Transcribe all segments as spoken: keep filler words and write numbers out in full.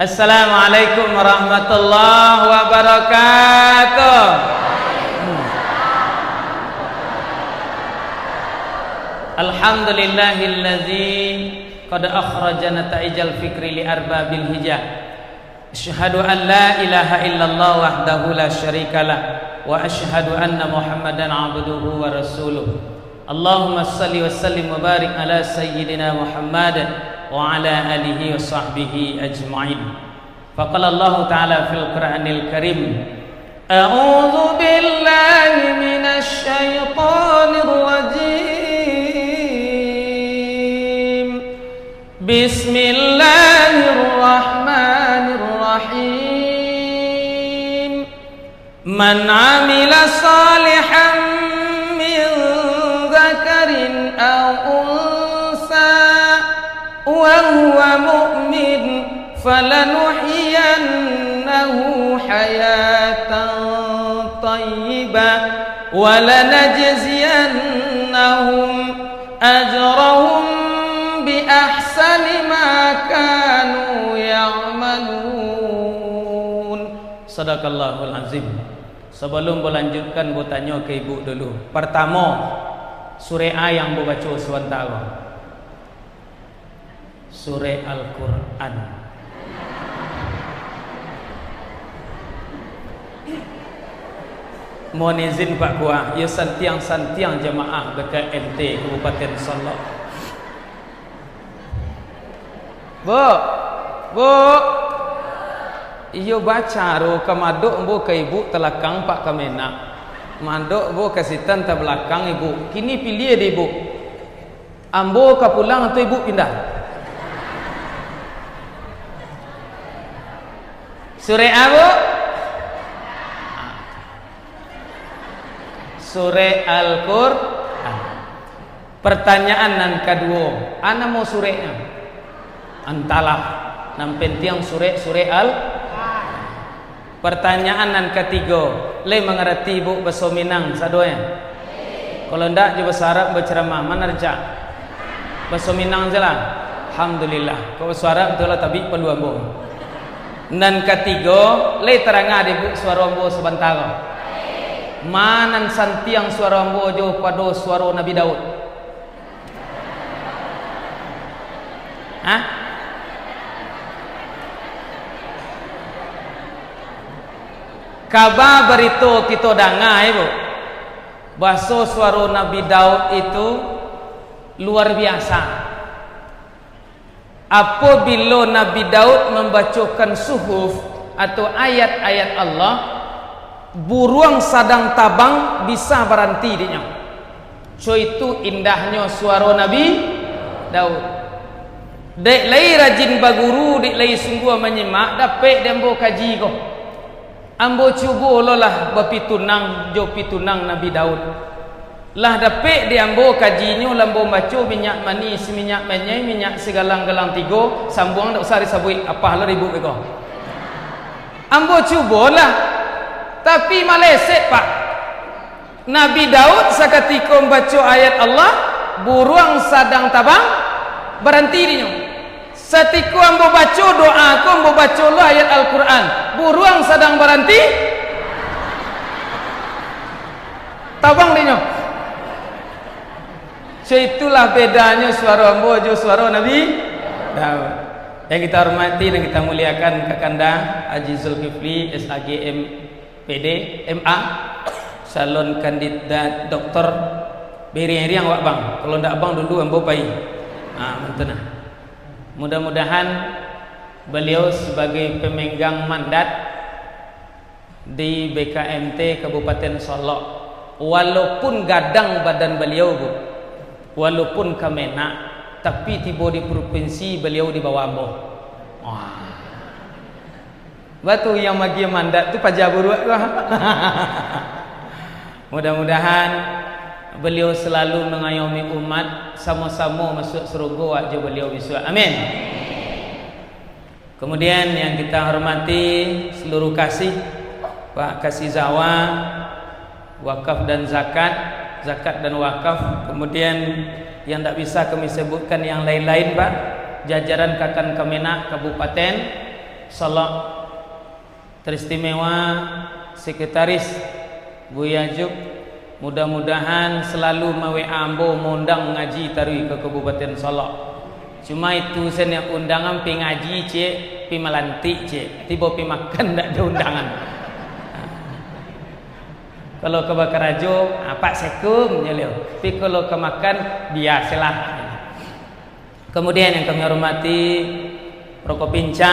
Assalamualaikum warahmatullahi wabarakatuh. Alhamdulillahillazi qad akhraja nata'ijal fikri li arbabil hijah. Asyhadu an la ilaha illallah wahdahu la syarikalah, wa asyhadu anna Muhammadan abduhu wa rasuluh. Allahumma salli wa sallim wa barik ala sayyidina Muhammad wa ala alihi wa sahbihi ajma'in. Faqala Allahu ta'ala fil Qur'anil Karim, a'udzu billahi minasy syaithanir rajim. Bismillahirrahmanirrahim. Man amila salihan min dzakarin aw unsa wa huwa mu'min, falanuhyiyannahu hayatan thayyibah, wa lanajziyannahum ajrahum bi ahsani ma kanu ya'malun. Sadaqallahul azim. Sabalum balanjutkan, batanyo ka ibu dulu. Partamo, surek a yang babaco sabanta ko? Surek Al-Quran. Mohon izin Pak Kuah, yo santiang-santiang jamaah B K M T Kabupaten Solok. Bu, bu, iyo bacaro ka madok ambo ka ibu talakang Pak Kamenag. Madok ambo ka sitan tabalakang ibu. Kini piliah deh ibu. Ambo ka pulang atau ibu pindah? Surek a, Bu? Surek Al-Quran. Pertanyaan nan kaduo, a namo sureknyo? Antahlah, nan pantiang surek, surek Al-, Pertanyaan nan katigo, lai mangarati ibu baso Minang sadoe? Kalau ndak, jo baso Arab bacaramah, ma nan rancak? Baso Minang se lah. Alhamdulillah. Kok baso Arab tu lah tabik palu ambo. Nan katigo, lai taranga dek ibu suaro ambo sabanta ko? Ma nan santiang suaro ambo jo pado suaro Nabi Daud? Hah? Kaba barito kito danga, ibu, baso suaro Nabi Daud itu luar biasa. Apabilo Nabi Daud mambacokan suhuf atau ayat-ayat Allah, buruang sadang tabang bisa baranti dek nyo. Co itu indahnyo suaro Nabi Daud. Dek lai rajin baguru, dek lai sungguah manyimak, dapek dek ambo kaji ko. Ambo cubo lo lah bapitunang jo pitunang Nabi Daud. Lah dapek di ambo kajinyo, lah ambo baco minyak manih, minyak manyai, minyak sigalang-galang tigo, sambuang dak usah disabuik, apah lo ribuk beko. Ambo cubo lah, tapi maleset, Pak. Nabi Daud sakatiko mambaco ayat Allah, buruang sadang tabang, baranti dinyo. Satiko ambo baco doa ko, ambo baco lo ayat Al-Quran, buruang sadang baranti, tabang dinyo. So, itulah bedanyo suaro ambo jo suaro Nabi Daud. Yang kita hormati dan kita muliakan, Kakanda Haji Zulkifli, S A G M P D, M A, calon kandidat doktor. Beriang-riang awak, Bang. Kalau ndak Abang dulu, ambo pai. Ah, mantun nah. Mudah-mudahan beliau sebagai pemegang mandat di B K M T Kabupaten Solok, walaupun gadang badan beliau, Bu, walaupun Kamenag, tapi tibo di provinsi, beliau di bawah ambo. Wah. Batu yang magiah mandat tu paja buruak tu. Mudah-mudahan beliau selalu mengayomi umat, samo-samo masuk surga awak jo beliau bisuak. Amin. Kemudian yang kita hormati seluruh kasih, Pak Kasih Zawa, wakaf dan zakat, zakat dan wakaf, kemudian yang ndak bisa kami sebutkan yang lain-lain, Pak, jajaran Kakan Kamenag Kabupaten, Solok, teristimewa Sekretaris Buya Juk, mudah-mudahan selalu ma-W A ambo, maundang ngaji taruih ka Kabupaten Solok. Cuma itu sajo, undangan pi ngaji ciek, pi malantik ciek, tibo pi makan ndak ado undangan. Kalau ka bakarajo, apak sekum je liau. Tapi kalau ka makan, biasalah. Kemudian yang kami hormati Prokopinca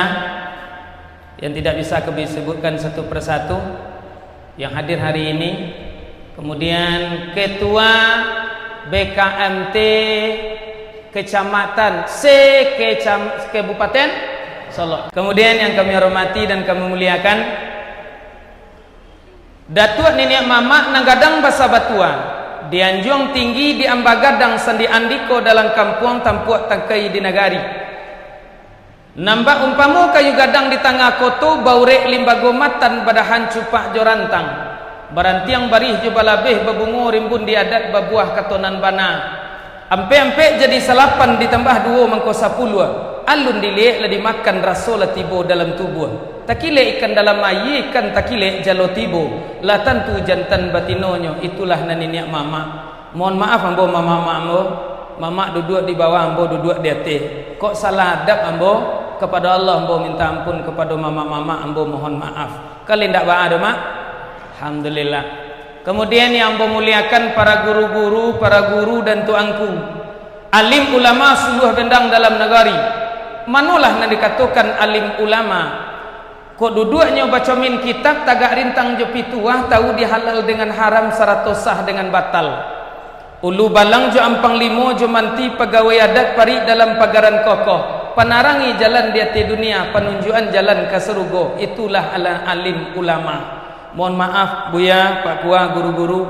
yang tidak bisa kami sebutkan satu persatu yang hadir hari ini, kemudian Ketua B K M T Kecamatan se-, kecam-, Kabupaten Solok. Kemudian yang kami hormati dan kami muliakan Datuak niniak mamak nan gadang basa batua, di anjuang tinggi, di amba gadang sandi andiko, dalam kampuang tampuak tangkai di nagari. Nan bak umpamo kayu gadang di tangah koto, baurek limbago matan, badahan cupak jo rantang, barantiang barih jo balabeh, babungo rimbun di adat, babuah kato nan bana. Ampek-ampek jadi salapan, ditambah duo mangko sapuluah. Alun diliek lah dimakan, raso lah tibo dalam tubuah. Takilek ikan dalam aia, ikan takilek jalo tibo. Lah tantu jantan batinonyo, itulah nan niniak mamak. Mohon maaf ambo mamak-mamak ambo. Mamak duduak di bawah, ambo duduak di ateh. Kok salah adab ambo kapado Allah, ambo minta ampun, kapado mamak-mamak ambo mohon maaf. Kalau indak baa doh, Mak? Alhamdulillah. Kemudian yang ambo muliakan para guru-guru, para guru dan tuanku, alim ulama suluah bendang dalam nagari. Manolah nan dikatokan alim ulama? Kok duduaknyo bacomin kitab, tagak rintang jo pituah, tahu di halal dengan haram, sarato sah dengan batal. Ulu balang jo ampang limo, jo manti pagawai adat, parik dalam pagaran kokoh, panarangi jalan di ateh dunia, panunjuan jalan ka sarugo, itulah ala-, alim ulama. Mohon maaf, Buya, Pak Kua, guru-guru,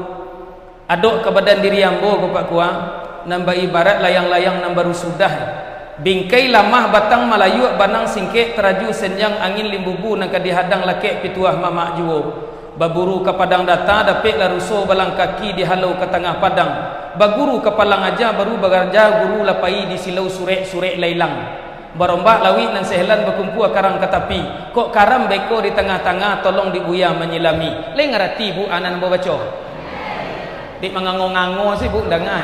adok ka badan diri ambo ko, Pak Kua, nan baibarat layang-layang nan baru sudah. Bingkai lamah batang malayuak, banang singkek taraju senjang, angin limbubu nan ka dihadang, lakek pituah mamak juo. Baburu ka padang data, dapeklah ruso balang kaki, dihalau ka tangah padang. Baguru ka palang aja, baru baraja guru lah pai, disilau surek-surek lah ilang. Barombak lawik nan sahelan, bakumpua karang ka tapi. Kok karam beko di tangah-tangah, tolong di Buya manyilami. Lai ngarati, Bu, a nan ambo baco? Dek mangango-ngango se, Bu, danga.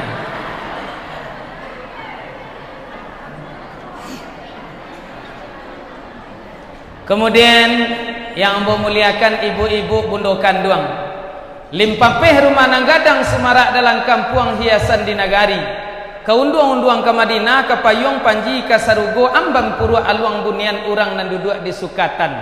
Kemudian, yang ambo muliakan ibu-ibu bundo kanduang. Limpapeh rumah nan gadang, sumarak dalam kampuang, hiasan di nagari. Ka unduang-unduang ka Madinah, ka payuang panji ka sarugo, amban puruak aluang bunian, urang nan duduak di sukatan.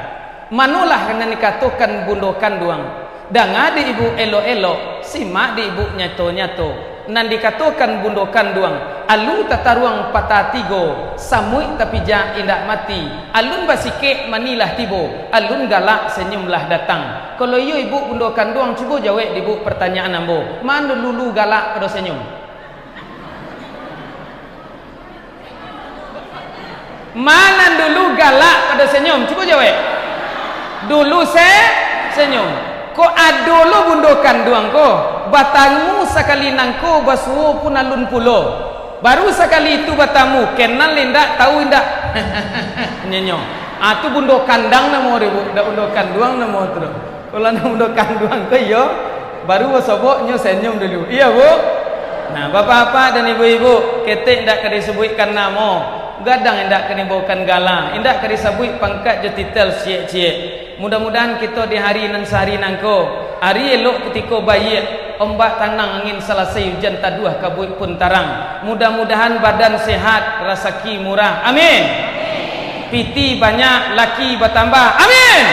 Manolah nan dikatokan bundo kanduang? Danga dek ibu elok-elok, simak dek ibu nyato-nyato. Nan dikatokan bundo kanduang, alu tataruang patah tigo, samuik tapijak indak mati, alun basikek manilah tibo, alun galak senyumlah datang. Kalau iyo ibu bundo kanduang, cubo jawek dek ibu pertanyaan ambo, ma nan dulu galak pado senyum? Ma nan dulu galak pado senyum? Cubo jawek. Dulu se-, senyum. Kok ado lo bundo kanduang ko, batamu sakali nangko, basuo pun alun pulo. Baru sakali itu batamu, kenal indak, tahu indak? Nyenyo. Ah, tu bundo kandang namo dia, Bu. Dak bundo kanduang namo tu. Kalau anak bundo kanduang ko iyo, baru basobok nyo senyum dulu. Iyo, Bu? Nah, bapak-bapak dan ibu-ibu, ketek indak ka disabuikkan namo, gadang indak ka dibaokan gala, indak ka disabuik pangkat jo titel ciek-ciek. Mudah-mudahan kito di hari nan sahari nangko, ari elok kutiko baiak, ombak tanang, angin salasai, ujan taduah, kabuik pun tarang. Mudah-mudahan badan sehat, rasaki murah. Amin. Piti banyak, laki batambah. Amin.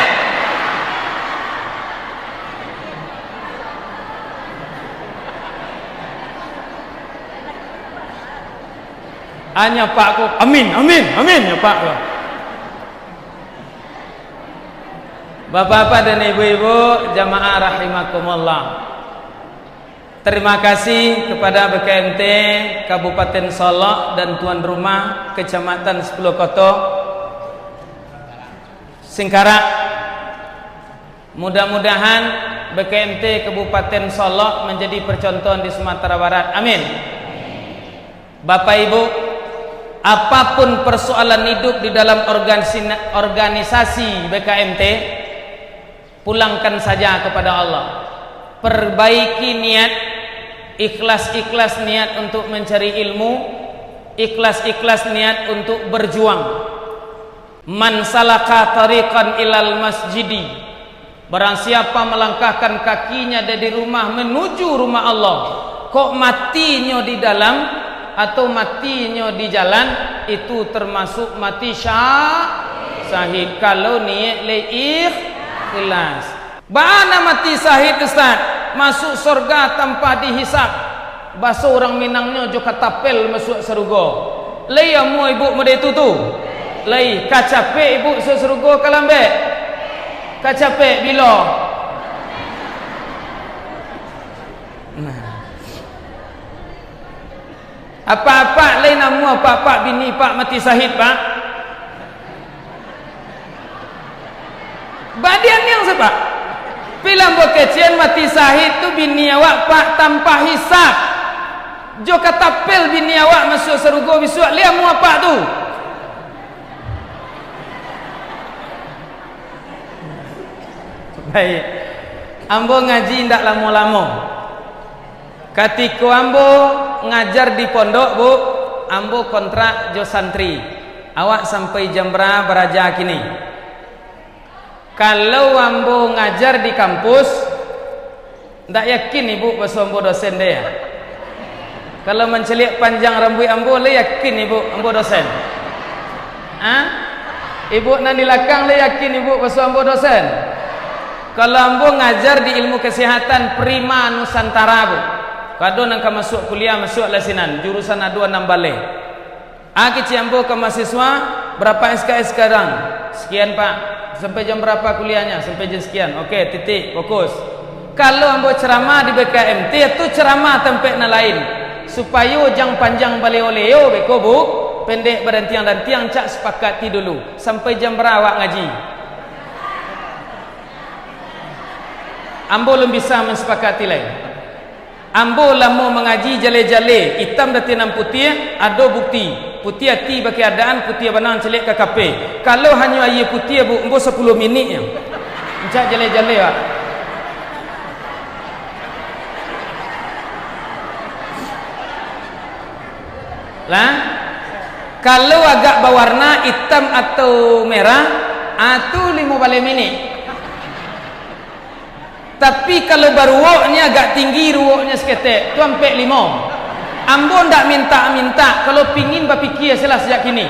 Anyo Pak ko, amin, amin, amin, nyo Pak ko. Bapak-bapak dan ibu-ibu, jamaah rahimakumullah. Terima kasih kepada B K M T Kabupaten Solok dan tuan rumah Kecamatan Sepuluh Koto Singkarak. Mudah-mudahan B K M T Kabupaten Solok menjadi percontohan di Sumatera Barat. Amin. Bapak Ibu, Apapun persoalan hidup di dalam organisina-, organisasi B K M T, pulangkan saja kepada Allah. Perbaiki niat, ikhlas-ikhlas niat untuk mencari ilmu, ikhlas-ikhlas niat untuk berjuang. "Man salaka tariqan ilal masjidi," barang siapa melangkahkan kakinya dari rumah menuju rumah Allah, kok matinyo di dalam atau matinyo di jalan, itu termasuk mati sya-, syahid, kalau niat lai ikhlas. Baa nan mati syahid, Ustaz? Masuk sorga tanpa dihisab. Baso urang Minangnyo, jo katapel masuak sarugo. Lai amuah ibuk mode itu tu? Lai. Ka capek ibuk masuak sarugo, ka lambek? Ka capek. Bilo? Nah. Apak-apak, lai namuah apak-apak bini apak mati syahid, Pak? Badian niang se, Pak. Pilang bukecen mati syahid tu bini awak, Pak, tanpa hisab. Jo katapel bini awak masuak sarugo bisuak, lai amuah apak tu? Baik. Ambo ngaji indak lamo-lamo. Katiko ambo ngajar di pondok, Bu, ambo kontrak jo santri. Awak sampai jam bara baraja kini? Kalau ambo ngajar di kampus, ndak yakin ibuk baso ambo dosen deh, ya. Kalau mancaliak panjang rambuik ambo, lai yakin ibuk ambo dosen? Ah? Ibuk nan di lakang, lai yakin ibuk baso ambo dosen? Kalau ambo ngajar di ilmu kesehatan Prima Nusantara, Bu. Kado nan ka masuak kuliah, masuaklah sinan. Jurusan ado anam baleh. Ah, kecek ambo ka mahasiswa, "Berapa S K S sekarang?" "Sekian, Pak." "Sampai jam berapa kuliahnya?" "Sampai jam sekian." "Oke, titik, fokus." Kalau ambo ceramah di B K M T, tu ceramah tampek nan lain. Supayo jan panjang baleo-leo beko, Bu, pendek badantiang-dantiang, cak sepakati dulu. Sampai jam bara awak ngaji? Ambo lun bisa mansepakati lai. Ambo lamo mangaji jaleh-jaleh, itam di ateh nan putiah, ado bukti. Putiah ati bak kaadaan, putiah bana mancaliak ka kape. Kalau hanyo aia putiah, Bu, ambo sapuluah minik nyo. Rancak jaleh-jaleh, Pak. Lah, kalau agak bawarna itam atau merah, ah, tu limo baleh minik. Tapi kalau baruwoknyo agak tinggi, ruwoknyo saketek, tu ampek limo. Ambo ndak mintak-mintak, kalau pingin bapikia se lah sajak kini.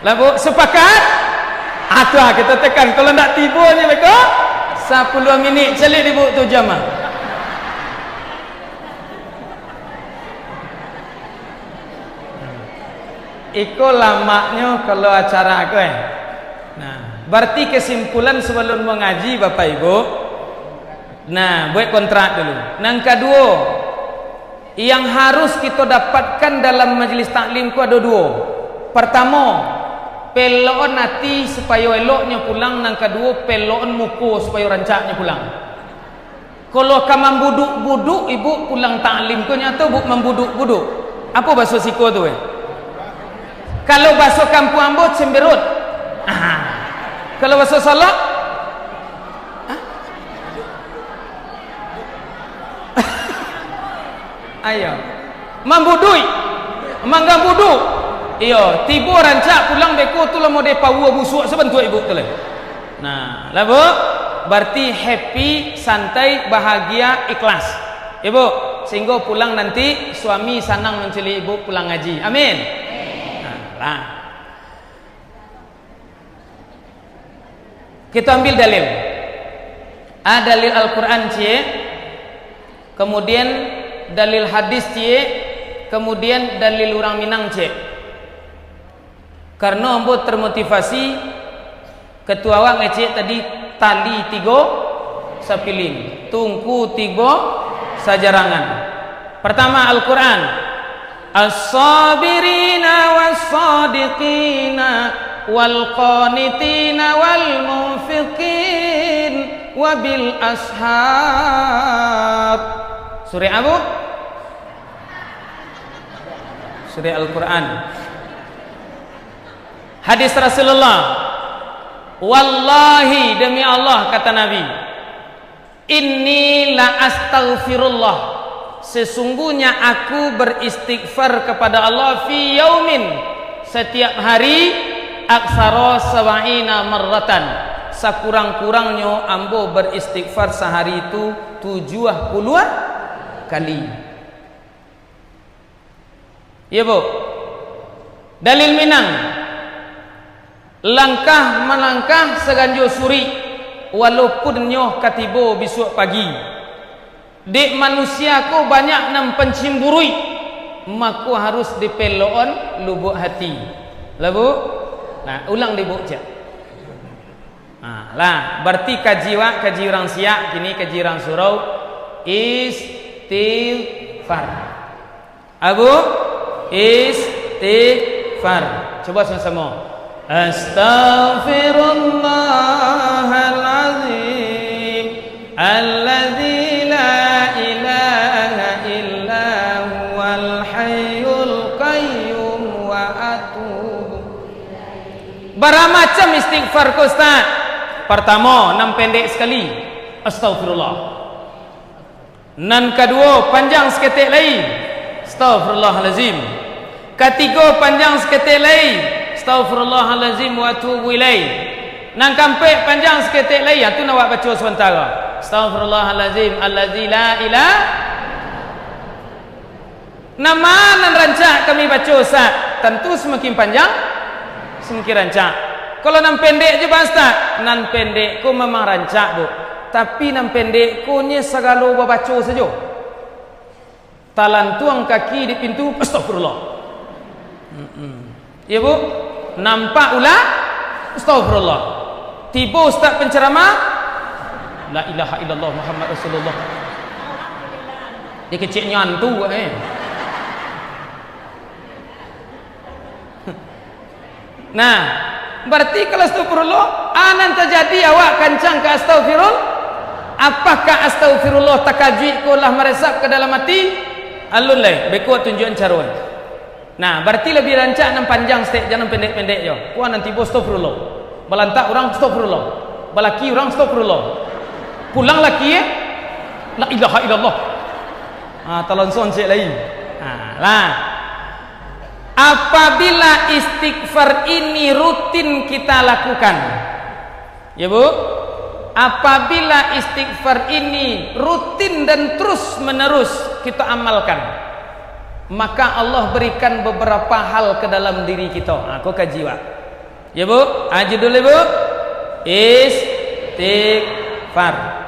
Lah, Bu, sepakat? Ah, tu ah, kito tekan. Kalau ndak tibonyo beko, sapuluah minik, caliak di Bu tu jam ah. Iko lamaknyo kalau acara ko, eh. Nah, bararti kesimpulan sabalun mangaji, Bapak Ibu, nah, buek kontrak dulu. Nan kaduo, yang harus kito dapatkan dalam majelis taklim ko ado duo. Partamo, pelokan ati supayo eloknyo pulang, nan kaduo, pelokan muko supayo rancaknyo pulang. Kalau ka mambuduk-buduk, Ibuk pulang taklim ko nyato, Buk, mambuduk-buduk. Apo baso siko tu, eh? Kalau baso kampuang ambo, cemberut. Aha. Kalau baso Solok? Hah? Ayo. Mambuduik. Manggambuduk. Iyo, tibo rancak pulang beko tu lah model paua busuak sabantuak Ibuk tu lai. Nah, lah, Buk? Bararti happy, santai, bahagia, ikhlas. Ibuk, sehinggo pulang nanti suami sanang mancaliak Ibuk pulang ngaji. Amin. Nah, lah. Kito ambil dalil. Ah, dalil Al-Quran ciek, kemudian dalil hadis ciek, kemudian dalil urang Minang ciek. Karano ambo termotivasi, ketua awak ngecek tadi, tali tigo sapilin, tungku tigo sajarangan. Pertama, Al-Quran. "As-sabirina was-sadiqina wal-qanitina wal-munfiqin wabil ashar." Surah apa? Surah Al-Quran. Hadis Rasulullah, "Wallahi, demi Allah," kata Nabi, "inni la astaghfirullah, sesungguhnya aku beristighfar kepada Allah, fi yaumin, setiap hari, aksara sab'ina marratan, sakurang-kurangnyo ambo beristighfar sahari itu tujuah puluah kali." Iyo, Bu. Dalil Minang, langkah malangkah saganjo surik, walaupun nyo ka tibo bisuak pagi. Dek manusia ko banyak nan pancimburuik, mako harus dipelok-an lubuak hati. Lah, Bu? Nah, ulang dek Ibuk ciek. Nah, lah, berarti kaji wak, kaji urang Siak, kini kaji urang surau, istighfar. Abu, istighfar. Cubo samo-samo. Astaghfirullahalazim, alladzi la ilaha illa huwal hayyul qayyum, wa atubu. Bara macam istighfar ko, Ustaz? Partamo, nan pendek sakali, astaghfirullah. Nan kaduo, panjang saketek lai, astaghfirullahalazim. Katigo, panjang saketek lai, astaghfirullahalazim wa atubu ilaih. Nan kaampek, panjang saketek lai, ha, tu nan awak baco sabanta ko. Astaghfirullahalazim, alladzi la ilah-, Nan ma nan rancak kami baco, Ustaz? Tantu samakin panjang, samakin rancak. Kalau nan pendek jo, Bang Ustaz? Nan pendek ko memang rancak, Bu. Tapi nan pendek ko nyo sagalo babaco sajo. Talantuang kaki di pintu, astagfirullah. Mm-mm. Iyo, Bu? Nampak ulah, astagfirullah. Tibo ustaz penceramah, la ilaha illallah Muhammad Rasulullah. Dia keceknyo antu, eh. Nah, berarti kalau astagfirullah, a nan tajadi awak kancang ka astagfirul-, apakah astagfirullah takajuik ko lah maresap ka dalam ati? Alun lai, beko tunjuakan caro. Nah, barati labiah rancak nan panjang saketek, jan nan pendek-pendek jo. Kuwa nan tibo, astagfirullah. Balantak urang, astagfirullah. Balaki urang, astagfirullah. Pulang laki, eh? La ilaha illallah. Ah, talonsong ciek lai. Ah, lah. Apabila istighfar ini rutin kita lakukan, ya, Bu? Apabila istighfar ini rutin dan terus-menerus kita amalkan, maka Allah berikan beberapa hal ke dalam diri kita. Ha, ko kaji, Wak. Ya, Bu? Ha, judulnya, Bu? Istighfar.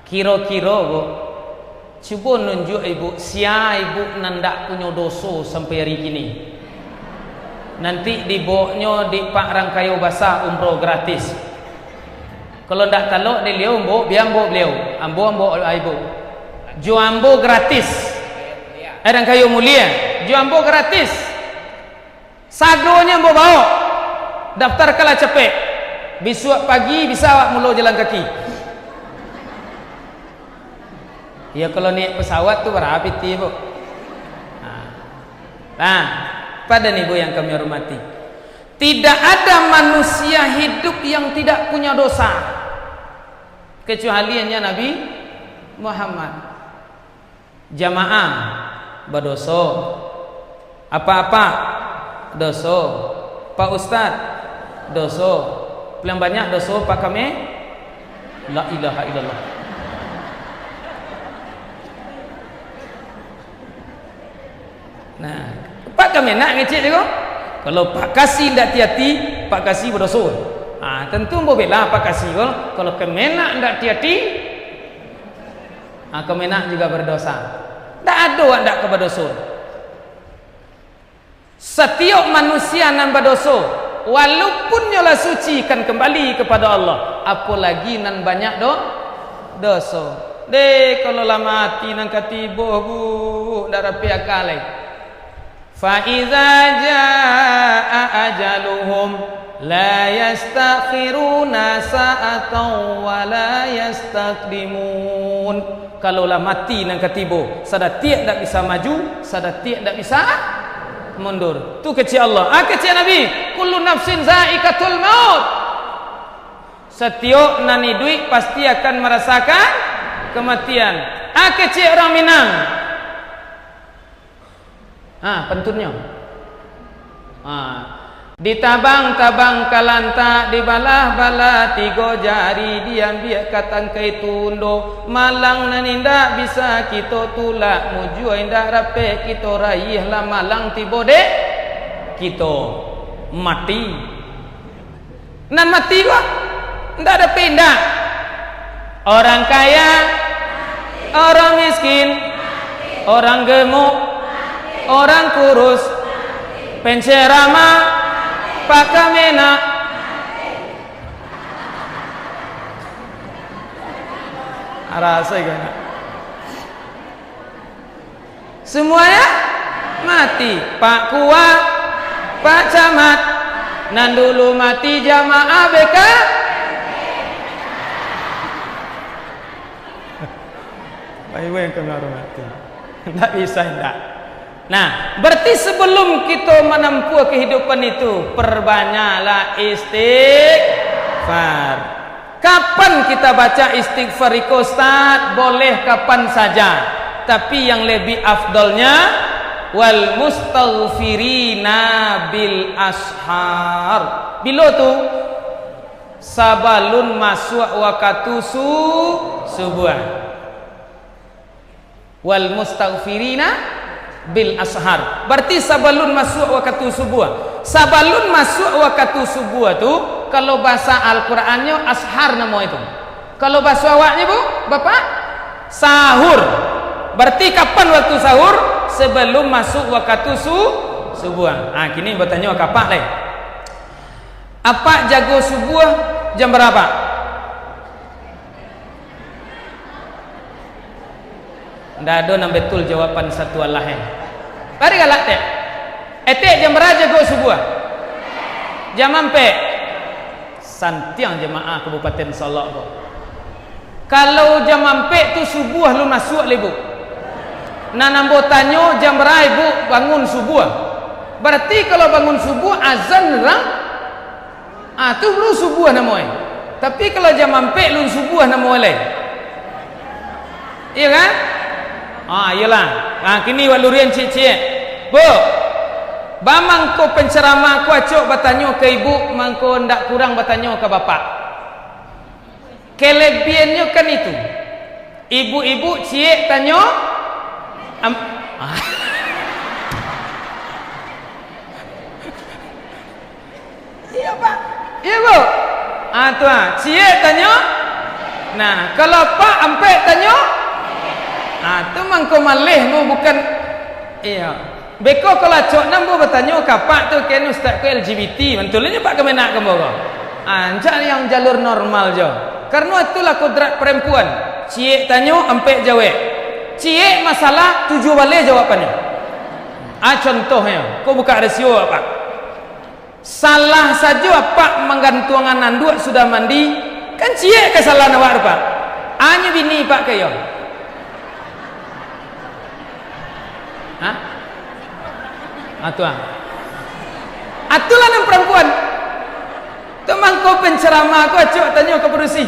Kiro-kiro, Bu, cubo nunjuak Ibuk, sia Ibuk nan ndak punyo doso sampai ari kini. Nanti dibawoknyo di Pak Rangkayo Basa umroh gratis. Kalau ndak talok dek liau, ambo, bia ambo baliau. Ambo, ambo, Ibuk. Jo ambo gratis. Eh, Rangkayo Mulia, jo ambo gratis. Sadonyo ambo bawok. Daftarkanlah capek. Bisuak pagi bisa awak mulo jalan kaki. Ya, kalau naiak pesawat tu bara piti, Bu? Nah. Nah, pada ni, Bu, yang kami hormati. Tidak ada manusia hidup yang tidak punya dosa. Kecuali hanya Nabi Muhammad. Jamaah badoso. Apak-apak doso. Pak Ustaz doso. Paling banyak doso Pak Kame-, La ilaha illallah. Nah, Pak Kamenag ngecek je ko. Kalau Pak Kasi ndak hati-hati, Pak Kasi badoso. Ah, tentu ambo bela Pak Kasi ko. Kalau Kamenag ndak hati-hati, ah, Kamenag juga berdosa. Ndak ado wak ndak ka badoso. Satiok manusia nan badoso, walaupun nyo lah suci, kan kambali kapado Allah, apolagi nan banyak do-, doso. Deh, kalau lah mati nan ka tibo, Bu, ndak rapek aka lai. Fa iza jaa ajaluhum, la yastakhiruna sa'atan wa la yastaqdimun. Kalau lah mati nan ka tibo, sadatiak ndak bisa maju, sadatiak ndak bisa Mundur. Tu kecek Allah. Ah, kecek Nabi, "Kullu nafsin zaikatul maut." Satiok nan iduik pasti akan marasakan kamatian. Ah, kecek urang Minang. Ha, pantunnyo. Ha. Ditabang-tabang ka lantak, dibalah-balah tigo jari, diambiak ka tangkai tundo. Malang nan indak bisa kito tulak, mujua indak rapek kito raiah, lah malang tibo dek kito. Mati. Nan mati ko, ndak dapek indak. Orang kaya, orang miskin, orang gemuk, orang kurus, penceramah, pakamenak. Arasai kau nak. Semuanya mati. Pak Kua, Pak Camat, nan dulu mati jamaah B K. Baik, baik, kami hormati. Ndak bisa, ndak. Nah, berarti sebelum kita menempuh kehidupan itu, perbanyaklah istighfar. Kapan kita baca istighfar iko, Ustaz? Boleh kapan saja. Tapi yang lebih afdolnya, "Wal mustaghfirina bil ashar." Bilo tu? Sabalun masuak wakatu su-, subuah. "Wal mustaghfirina bil ashar." Berarti sabalun masuak wakatu subuah. Sabalun masuak wakatu subuah tu, kalau bahasa Al-Qurannyo ashar namo itu. Kalau bahasa awaknyo, Bu, Bapak? Sahur. Berarti kapan waktu sahur? Sebelum masuk wakatu su-, subuah. Ha, kini batanyo ka Apak lai. Apak jago subuah jam bara? Ndak ado nan betul jawaban satu alah, eh. Bari galak, Tek. Etek, jam bara jago subuah? Jam ampek. Santiang jamaah Kabupaten Solok ko. Kalau jam ampek tu subuah lun masuak lai, Bu. Nan ambo tanyo, jam bara Ibu bangun subuah? Berarti kalau bangun subuah, azan urang Ah, tu baru subuah namo e. Tapi kalau jam ampek lun subuah namo e lai. Iyo kan? Ah, iyolah. Ah, kini wak lurian ciek-ciek. Bu, ba mangko penceramah ko acok batanyo ka ibu, mangko ndak kurang batanyo ka bapak. Kelebiahannyo kan itu. Ibu-ibu ciek tanyo, am-, ah. Iyo, Pak. Iyo, Bu. Ah, tu ah. Ciek tanyo. Nah, kalau Pak ampek tanyo, ah, tu mangko maleh mu bukan. Iyo. Beko kalau acok nan ambo batanyo ka Pak tu, ken Ustaz ko L G B T, mantulnyo Pak Kemenak ka ambo ko. Ah, rancak yang jalur normal jo. Karano itulah kodrat perempuan. Ciek tanyo, ampek jawek. Ciek masalah, tujuah baleh jawabannyo. Ah, contohnyo, ko buka rasio, Pak. Salah sajo Apak manggantuangan anduak sudah mandi, kan ciek kasalahan awak tu, Pak. Anyo bini Pak ka iyo. Hah? Ah, tu ah. Atulah nan parampuan. Tu mangko penceramah ko acok tanyo ka padusi.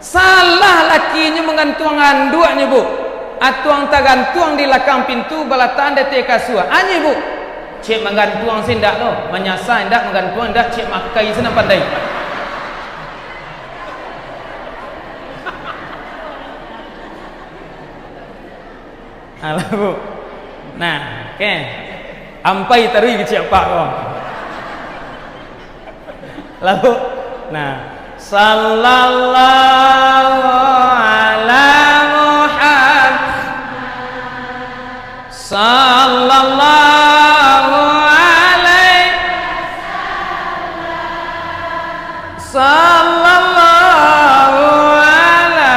Salah lakinyo manggantuang anduaknyo, Bu. Atuang tagantuang di lakang pintu, balatakan di ateh kasua. Anyo, Bu. Cek manggantuang se indak lo, manyasa indak, manggantuang indak, cek makai se nan pandai. Alah, Bu. Nah, oke. Ampai taruih kecek Apak ko. Lalu, nah, sallallahu ala Muhammad, sallallahu alaihi, sallallahu ala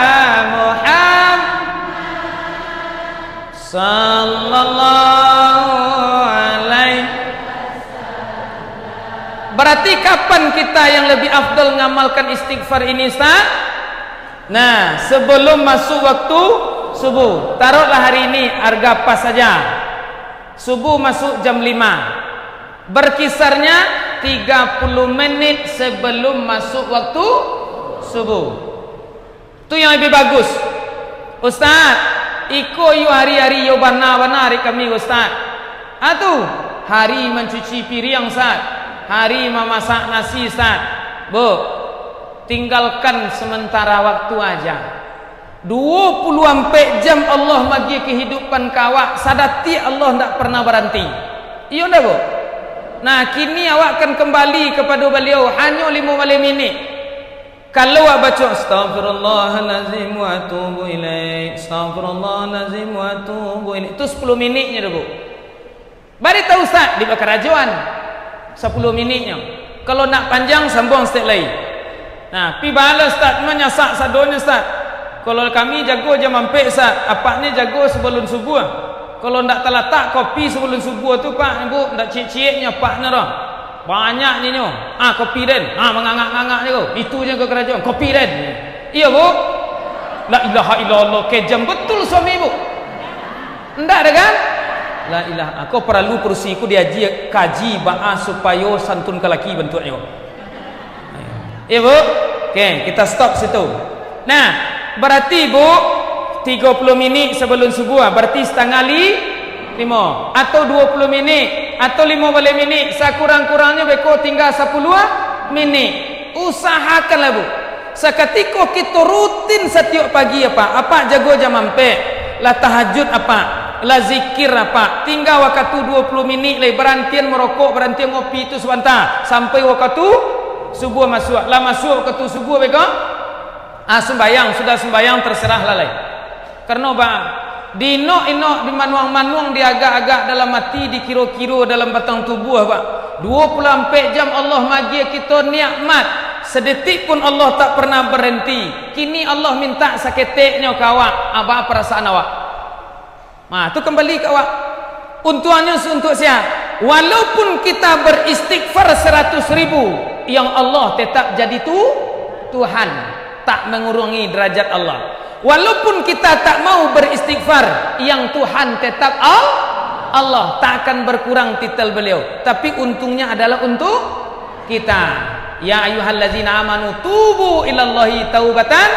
Muhammad. Sallallahu alaihi. Berarti kapan kita yang lebih afdal ngamalkan istighfar ini, Ustaz? Nah, sebelum masuk waktu subuh. Taruhlah hari ini harga pas saja. Subuh masuk jam lima. Berkisarnya tiga puluh menit sebelum masuk waktu subuh. Tu yang lebih bagus. "Ustaz, iko yo hari-hari yo bana-bana ari kami, Ustaz." Ah tu, hari mancuci piriang, Ustaz. Hari mamasak nasi, Ustaz. Bu, tinggalkan sementara waktu aja. Duo puluah ampek jam Allah maagiah kahidupan ka awak, sadatiak Allah ndak pernah baranti. Iyo ndak, Bu? Nah, kini awak kan kambali kapado Baliau, hanyo limo baleh minik. Kalau awak baco, "Astagfirullahalazim wa atubu ilaih, astagfirullahalazim wa atubu ilaih," tu sapuluah miniknyo tu, Bu. Bari tahu, Ustaz, di bakarajoan, sapuluah miniknyo. Kalau nak panjang, sambuang saketek lai. Nah, pi baa lah, Ustaz, manyasak sadonyo, Ustaz. Kalau kami jago jam ampek, Ustaz, apaknyo jago sabalun subuah. Kalau ndak talatak kopi sabalun subuah tu, Pak, Ibu, ndak ciek-cieknyo apaknyo doh. Banyak ninyo. "Ah, kopi den." Ah, mangangak-ngangak je ko. Itu je ko karajoan. "Kopi den." Iyo, Bu? La ilaha illallah, kejam betul suami Ibu. Ndak ado kan? La ilaha, ako paralu parusi ko diaji kaji baa supayo santun ka laki bantuaknyo. Iyo, Bu? Oke, kita stop situ. Nah, berarti, Bu, tigo puluah minik sabalun subuah, berarti satangah li-, limo, atau duo puluah minik, atau limo baleh minik, sakurang-kurangnyo beko tingga sapuluah minik. Usahakanlah, Bu. Sakatiko kito rutin satiok pagi, apak, apak jago jam ampek, lah tahajud, apak, lah zikir, apak, tingga wakatu duo puluah minik lai, barantian marokok, barantian ngopi tu sabanta, sampai wakatu subuah masuak. Lah masuak wakatu subuah beko, ah, sumbayang, sudah sumbayang, terserahlah lai. Karano ba, diinok-inok, dimanuang-manuang, diagak-agak dalam ati, dikiro-kiro dalam batang tubuah, Pak. Duo puluah ampek jam Allah maagiah kito nikmat, sadetik pun Allah tak pernah barenti. Kini Allah mintak saketeknyo ka awak, a baa parasaan awak? Nah, tu kambali ka awak. Untuangnyo su-, untuak sia? Walaupun kita beristighfar saratus ribu, yang Allah tetap jadi tu-, Tuhan, tak mengurangi derajat Allah. Walaupun kita tak mau beristighfar, yang Tuhan tetap Al-, Allah, tak akan berkurang titel Beliau. Tapi untungnya adalah untuk kita. "Ya ayyuhallazina amanu tubu ilallahi taubatan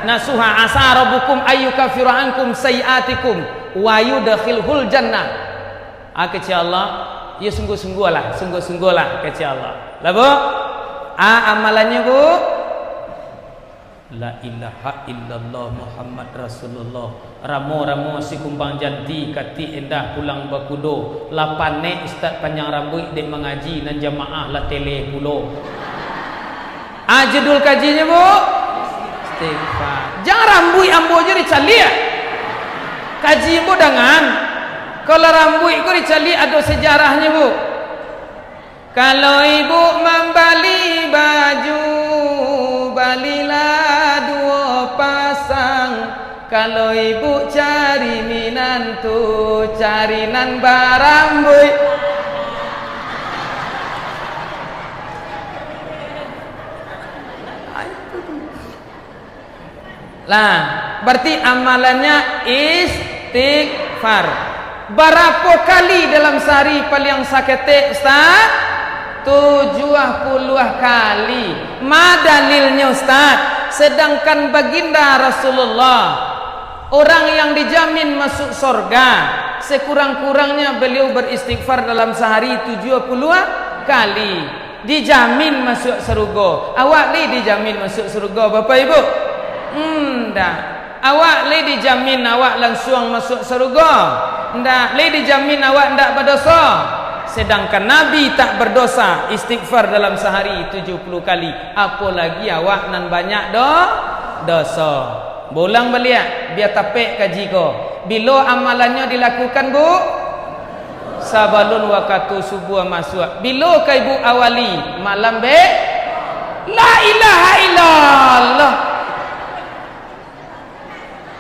nasuha, asa rabbukum ayyukaffira ankum sayyiatikum wa yudkhilhul jannah." Ah, kecek Allah, "Ya sungguah-sungguahlah, sungguah-sungguahlah," kecek Allah. Lah, Bu? Ah, amalannyo, Bu? La ilaha illallah Muhammad Rasulullah. Ramo-ramo si kumbang janti, katik endah pulang bakudo. Lah panek Ustaz panjang rambuik dek mangaji, nan jamaah lah tele pulo. Ah, judul kajinyo, Bu? Istighfar. Jan rambuik ambo jo dicaliak. Kaji ambo dangan. Kalau rambuik ko dicaliak ado sejarahnyo, Bu. Kalau ibu mambali baju, balilah duo pasang. Kalau ibu cari minantu, cari nan barambuik. Lah, berarti amalannya istighfar. Barapo kali dalam sahari paliang saketek, Ustaz? Tujuah puluah kali. Ma dalilnyo, Ustaz? Sedangkan Baginda Rasulullah, orang yang dijamin masuk sorga, sekurang-kurangnya beliau beristighfar dalam sahari tujuah puluah kali. Dijamin masuak sarugo. Awak lai dijamin masuak sarugo, Bapak Ibu? Ndak. Awak lai dijamin awak lansuang masuak sarugo? Ndak. Lai dijamin awak ndak badoso? Sedangkan Nabi tak berdosa, istighfar dalam sahari tujuah puluah kali. Apolagi awak nan banyak do-, doso. Baulang baliak, bia tapek kaji ko. Bilo amalannyo dilakukan, Bu? Sabalun wakatu subuah masuak. Bilo ka ibu awali? Malam be-, La ilaha illallah.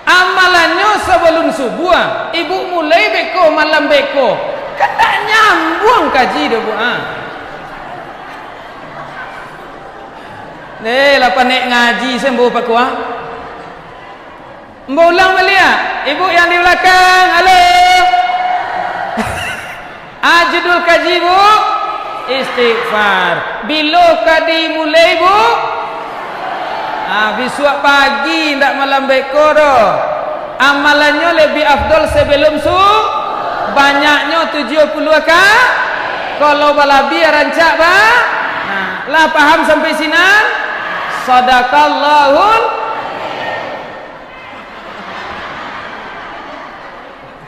Amalannyo sabalun subuah, ibu mulai beko, malam beko. Kan tak nyambuang kaji doh, Bu, ah. Deh, lah panek ngaji, sembuh pakuah. Ambo ulang baliak. Ibu yang di balakang, halo. Ah, judul kaji, Bu? Istighfar. Bilo ka dimulai, Bu? Ah, bisuak pagi, ndak malam beko doh. Amalannyo lebih afdol sebelum su-, banyaknyo tujuah puluah ka-, kalau balabiah rancak ba-, nah, lah paham sampai sinan? Sadaqallahul.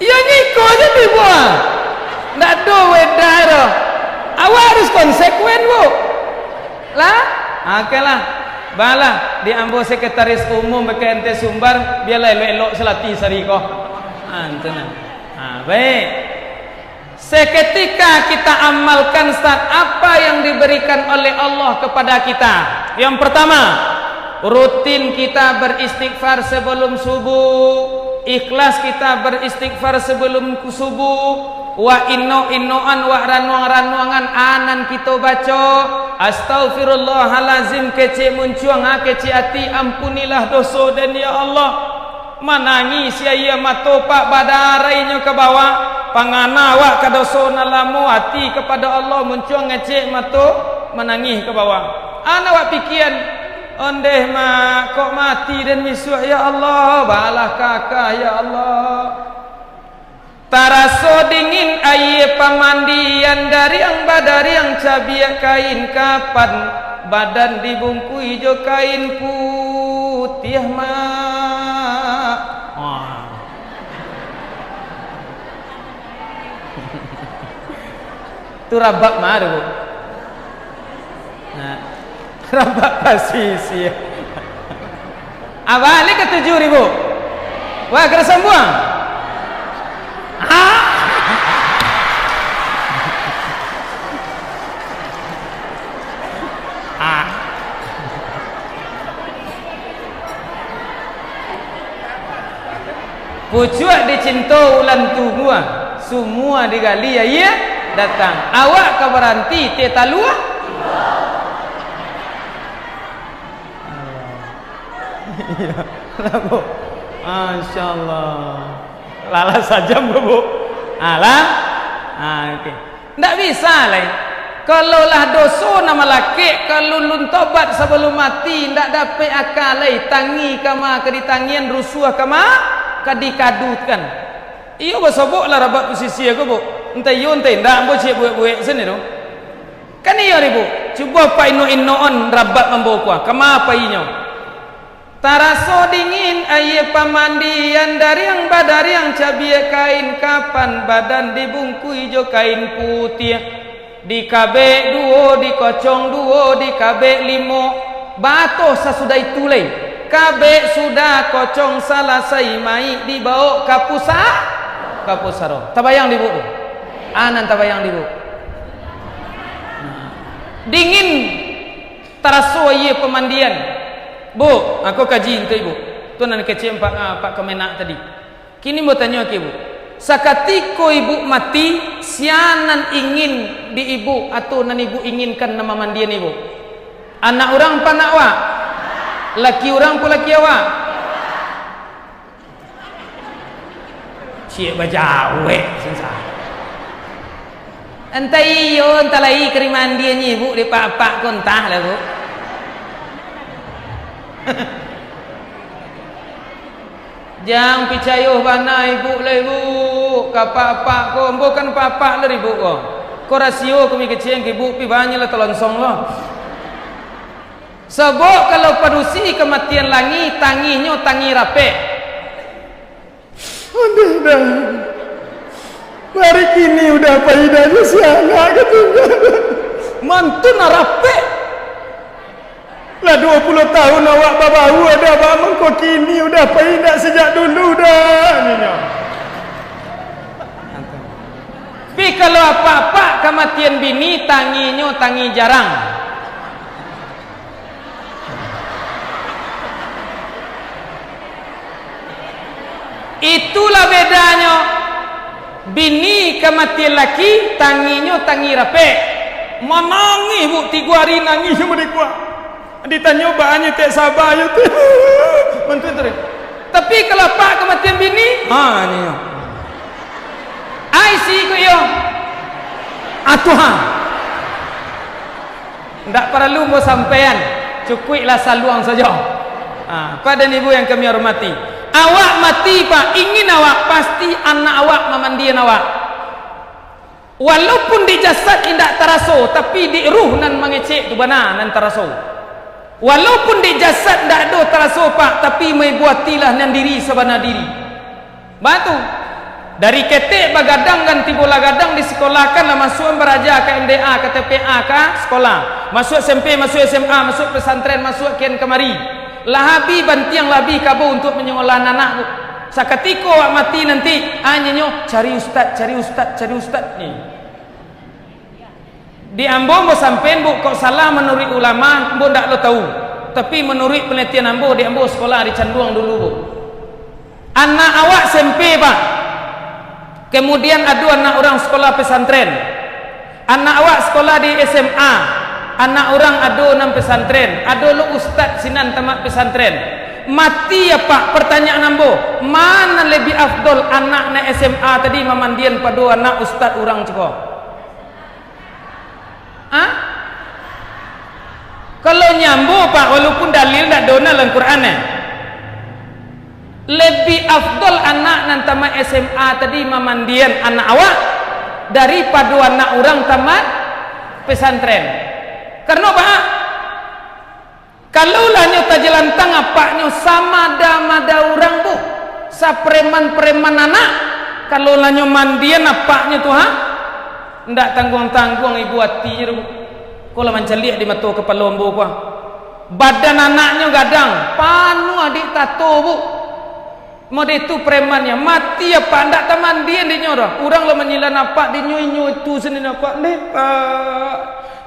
Iyo, ngiko se dibuek. Ndak ado beda doh. Awak harus konsekuen, Bu. Lah? Oke lah. Balah, di ambo sekretaris umum B K N T Sumbar, biarlah elok-elok salati sari ko. Ah, itu nah. Ah, baik. Seketika kita amalkan, Ustaz, apa yang diberikan oleh Allah kepada kita. Yang pertama, rutin kita beristighfar sebelum subuh, ikhlas kita beristighfar sebelum subuh, wa inok-inokan, wa ranuang-ranuangan, a nan kito baco, "Astaghfirullahalazim, kecek muncuang, ah, kecek ati, ampunilah doso den, ya Allah." Manangih si aia mato, Pak, badarai inyo ka bawah. Pangana awak ka doso nan lamo, ati kapado Allah, muncuang ngecek mato, manangih ka bawah. A nan awak pikian, ondeh, Mak, kok mati den bisuak, ya Allah, balah kakah, ya Allah. Taraso dingin aia pamandian, dariang badariang cabiak kain kapan, badan dibungkui jo kain putiah, Mak. Wah. Tu rabab ma tu, Bu? Nah. Rabak pasisia. Ah, baliak ka tujuah ribu. Wah, kena sambuang. Ah. Ah. Pucuak dicinto ulan tumbuah, sumua digali aia datang. Awak ka baranti teh talua? Alah. Iyo, lah, Bu. Masya Allah. Lalah sajam ko, Bu. Alah. Ah, oke. Ndak bisa lai. Kalau lah doso nan malakek, kalau alun tobat sabalum mati, ndak dapek aka lai. Tangi kama ka ditangian, rusuah kama ka dikadukan. Iyo, basobok lah rabak pasisia ko, Bu. Entah iyo, entah indak, ambo ciek buek-buek sini tu. Kan iyo ni, Bu. Cubo painok-inokan rabak ambo ko, kama painyo. Taraso dingin aia pamandian, dariang badariang cabiak kain kapan, badan dibungkui jo kain putiah. Dikabek duo, dikocong duo, dikabek limo. Baa tu sasudah itu lai. Kabek sudah, kocong salasai, maik dibawok ka pusa-, ka pusaro. Tabayang di Bu tu? A nan tabayang di Bu? Dingin. Taraso aia pamandian. Bu, ako kaji untuak Ibu. Tu nan kecek Pak, ah, Pak Kemenag tadi. Kini ambo tanyo ka Ibu. Sakatiko Ibu mati, sia nan ingin di Ibu, atau nan Ibu inginkan nan mamandian Ibu? Anak urang apo anak awak? Laki urang apo laki awak? Ciek bajawek, susah. Entah iyo, entah lai, ka dimandian Ibu dek apak-apak ko, entahlah, Bu. Jan picayo bana Ibu lah, Ibu, ka apak-apak ko. Ambo kan apak-apak lah Ibu ko. Ko rasio kami kecek ka Ibu, pi banyak lah talonsong lo. Sabab kalau padusi kamatian langi, tangihnyo tangih rapek. Ondeh dah. Hari kini udah pai dah jo si anak, katonyo. Mantun rapek. Lah duo puluah tahun awak babaua, ado baa mangko kini udah pai indak sajak dulu dah, ninyo. Tapi kalau apak-apak kamatian bini, tangihnyo tangih jarang. Itulah bedanyo. Bini kamatian laki, tangihnyo tangih rapek. Manangih, Bu, tigo ari nangih samo dikuak. Ditanyo, "Baanyo tek sabanyo tu." Mantun tadi. Tapi kalau apak kamatian bini, ha, ni yo. Ai si ko iyo. Atuha. Ndak paralu ambo sampaian, cukuiklah saluang sajo. Ha, Pak dan Ibu yang kami hormati, awak mati, Pak, ingin awak pasti anak awak mamandian awak. Walaupun di jasad indak taraso, tapi di ruh nan mangecek tu bana nan taraso. Walaupun di jasad ndak ado taraso, Pak, tapi maibo atilah nan diri sabana diri. Batu. Dari ketek bagadang kan tibolah gadang, disekolahkan lah, masuak baraja ka M D A, ka T P A, ka sekolah. Masuak S M P, masuak S M A, masuak pesantren, masuak kian kamari. Lah abih bantiang, lah abih kabo untuk manyekolah anak tu. Sakatiko awak mati nanti, anyo nyo, "Cari ustad, cari ustad, cari ustad," ni. Di ambo, ambo sampaian, Bu, kok salah manuruik ulama, ambo ndak lo tahu. Tapi manuruik panalitian ambo, di ambo sekolah di Canduang dulu, Bu. Anak awak S M P, Pak. Kemudian ado anak urang sekolah pesantren. Anak awak sekolah di S M A. Anak urang ado nan pesantren. Ado lo ustad sinan tamat pesantren. Mati, ya, Pak, pertanyaan ambo, ma nan lebih afdol, anak nan S M A tadi mamandian pado anak ustad urang ciko? Ha? Kalau nyambo, Pak, walaupun dalil ndak ado nan dalam Quran, eh. Lebih afdol anak nan tamat S M A tadi mamandian anak awak daripado anak urang tamat pesantren. Karano, Pak, kalau lah nyo tajalantang apaknyo, samada-mada urang tu, sapreman-preman anak, kalau lah nyo mandian apaknyo tu, ha? Ndak tangguang-tangguang ibo atinyo tu, Bu. Ko lah mancaliak di mato kapalo ambo ko, ah. Badan anaknyo gadang, panuah dek tato, Bu. Mode tu premannyo, mati apak, ndak tamandian dinyo doh. Urang lah manyilan apak dinyo, inyo itu sandiri apak. "Ndeh, Pak,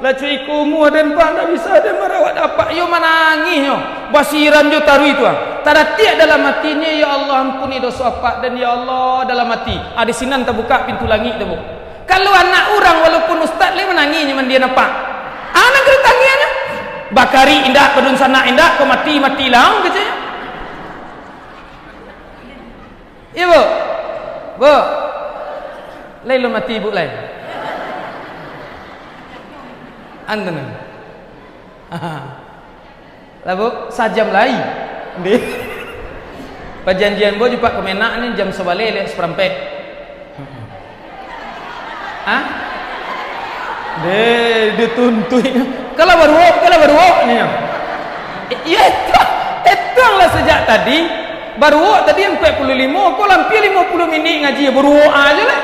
lah cukuik iko umua den, Pak, ndak bisa den marawat apak." Iyo manangihnyo, basiran jo taruih tu, ah. Tadatiak dalam atinyo, "Ya Allah, ampuni doso apak den, ya Allah," dalam ati. Ah, di sinan tabukak pintu langik tu, Bu. Kalau anak urang walaupun ustad lai manangihnyo mandian apak. Ah, nan ka ditangiahnyo? Bakarik indak, badunsanak indak, ko mati-mati lah, keceknyo. Iyo, Bu? Bu? Lai lo mati, Bu, lai? Antu nah. Lah, Bu, sajam lai. Ndeh. Pajanjian ambo jo Pak Kemenak ni jam sabaleh lewat saparampek. Hah? Deh, dituntuik. Kalau baruok, kalau baruok, ni. Iyo, itu, itu lah sajak tadi. Baruok tadi ampek puluah limo, ko lah ampia limo puluah minik ngaji, baruok ajo lah.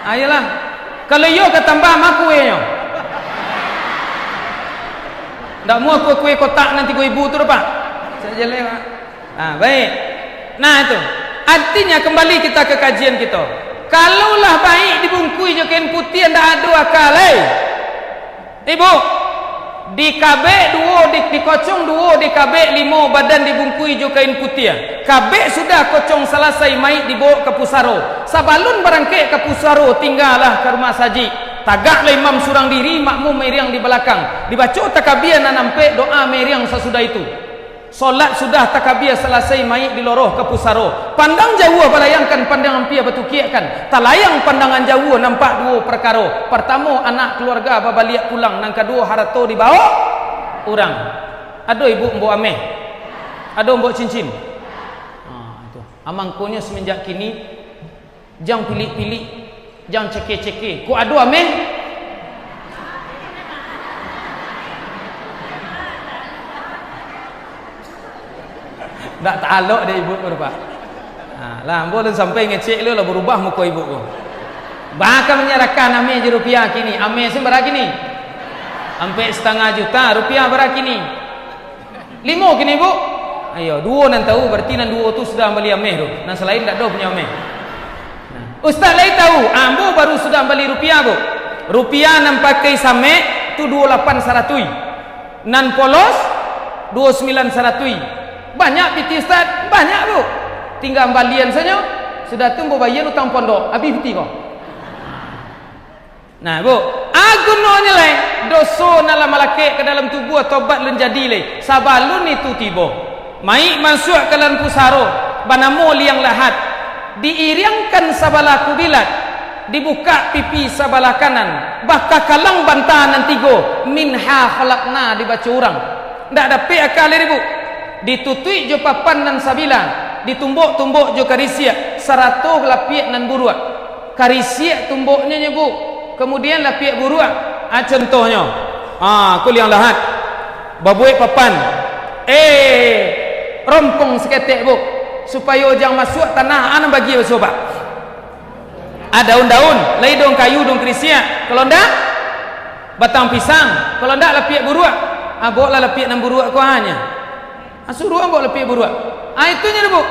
Ayolah. Kalau iyo ka tambah ma kuenyo. Ndak muah kue-kue kotak nan tigo ribu tu doh, Pak. Sajaleh, Pak. Ah, baik. Nah, itu. Artinya, kembali kita ke kajian kita. Kalau lah baik dibungkui jo kain putiah, ndak ado aka lai. Ibu, dikabek duo, di-, dikocong duo, dikabek limo, badan dibungkui jo kain putiah. Kabek sudah, kocong salasai, mayik dibawok ka pusaro. Sabalun barangkek ka pusaro, tinggalah ka rumah sajik. Tagaklah imam surang diri, makmum mairiang di balakang. Dibaco takabia nan ampek, doa mairiang sasudah itu. Solat sudah takabia salasai, mayik diloroh ka pusaro. Pandang jauah balayangkan, pandang ampia batukiakkan. Talayang pandangan jauah, nampak duo parkaro. Partamo, anak kaluarga babaliak pulang. Nan kaduo, harato dibawok urang. Ado ibu mbok ameh? Ado mbok cincin? Ha, itu. Amangkonyo samanjak kini, jan pilik-pilik, jan ceke-ceke. Kok ado ameh? Ndak talok dek ibu ko, Pak. Nah, lah, ambo alun sampai ngecek lu, lah barubah muko ibu ko. Baka manyarahkan ameh jo rupiah kini. Ameh sen bara kini? Ampek satangah juta, rupiah bara kini? Limo kini, Bu? Iyo, duo nan tahu, berarti nan duo tu sudah mambali ameh tu. Nan salain ndak ado punyo ameh. Nah, Ustaz lai tahu, ambo baru sudah mambali rupiah, Bu. Rupiah nan pakai samek tu duo lapan saratuih. Nan polos, duo sambilan saratuih. Banyak pitih, Ustaz? Banyak, Bu. Tingga mambalian sajo. Sudah tu ambo bayia utang pondok, abih pitih ko. Nah, Bu, a gunonyo lai, doso nan lah malakek ka dalam tubuah, tobat alun jadi lai. Sabalun itu tibo, mayik masuak ka dalam pusaro, banamo liang lahat, diiriangkan sabalah kubilat, Dibukak pipi sabalah kanan, bakakalang banta nan tigo, minha khalaqna dibaco urang. Ndak dapek aka lai, Bu. Ditutuik jo papan nan sabilah, ditumbok-tumbok jo karisiak, sarato lapiak nan buruak. Karisiak tumboknyo nyo, Bu, kamudian lapiak buruak. Ah, contohnyo. Ah, kuliang lahat. Babuek papan. Eh, rompong saketek, Bu, supayo jan masuak tanah, ah, nan bagi basobak. Ah, daun-daun, lai daun kayu, daun karisiak. Kalau ndak, batang pisang. Kalau ndak, lapiak buruak. Ah, boklah lapiak nan buruak ko hanyo. Ah, suruah bok lapiak buruak. Ah, itu nyo, Bu.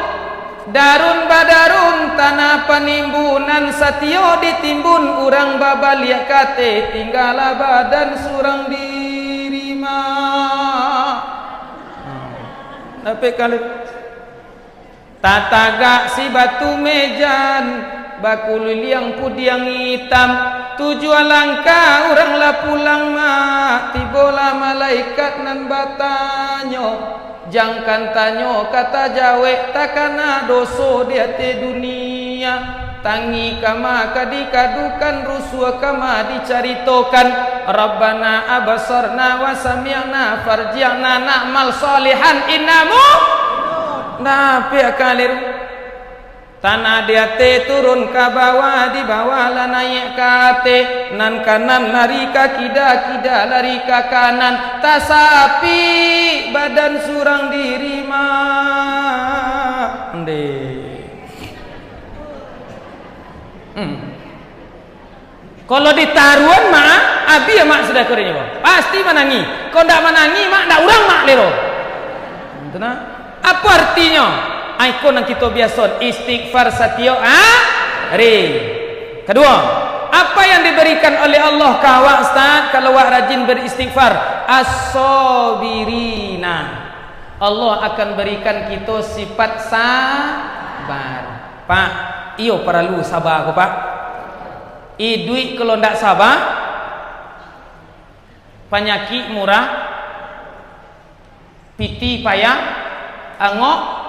Darun badarun tanah panimbunan, satio ditimbun urang babaliak kate, tinggalah badan surang diri, Mak. Ah, dapek kali. Tatagak si batu mejan, bakuliliang pudiang itam, tujuah langkah urang lah pulang, Mak. Tibolah malaikat nan batanyo, jangkan tanyo ka tajawek, takana doso di ateh dunia. Tangi kama ka dikadukan, rusuah kama dicaritokan. Rabbana absarna wa sami'na farji'na na'mal shalihan inna mu-, nah, piak kali tu. Tanah di ateh turun ka bawah, di bawah lah naiak ka ateh. Nan kanan lari ka kida, kida lari ka kanan. Tasapik badan surang diri, Mak. Ndeh. Hmm. Kalau ditaruan, Mak, abih, Mak, sudah kurinyo. Pasti manangih. Kalau ndak manangih, Mak, ndak urang, Mak, lero. Itu nah. Apo artinyo? Ai, ko nan kito biaso istighfar satiok hari. Kaduo, apa yang diberikan oleh Allah ka awak, Ustaz, kalau awak rajin beristighfar? As-sabirina. Allah akan berikan kito sifat sabar. Pak, iyo paralu saba ko, Pak. Iduik kalau ndak saba, panyakik murah, pitih payah, angok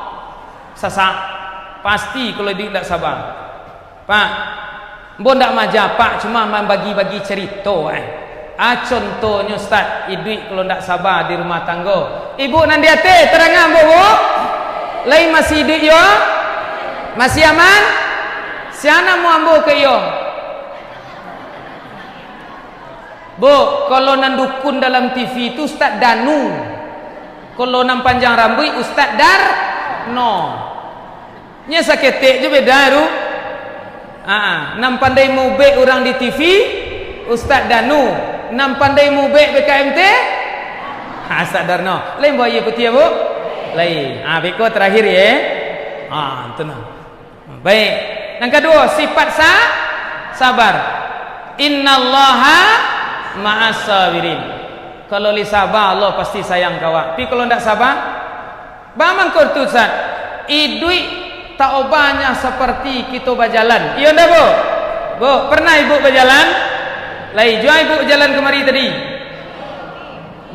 sasak. Pasti kalau iduik ndak saba. Pak, ambo ndak maaja, Pak, cuma mambagi-bagi carito, eh. Ah, contohnyo, Ustaz, iduik kalau ndak saba di rumah tanggo. Ibu nan di ateh, tarangan, Bu, Bu? Lai masih iduik yo? Masih aman? Sia namo ambo ka iyo? Bu, kalau nan dukun dalam T V tu Ustaz Danu. Kalau nan panjang rambuik Ustaz Darno. Nyo saketek jo beda tu. Ah, nan pandai maubek urang di T V, Ustaz Danu. Nan pandai maubek B K M T, ha, Ustaz Darno. Lain buah iyo putiah, Bu? Lain. Ah, beko terakhir, ya. Ah, tenang. Baik. Nan kaduo, sifat sa-, sabar. Innallaha ma'as sabirin. Kalau li saba, Allah pasti sayang ka awak. Tapi kalau ndak saba, Baa mangko tu, Ustaz? Iduik tak obahnya seperti kito bajalan. Iyo ndak, Bu? Bu, pernah ibu bajalan? Lai, jo a ibu bajalan kamari tadi?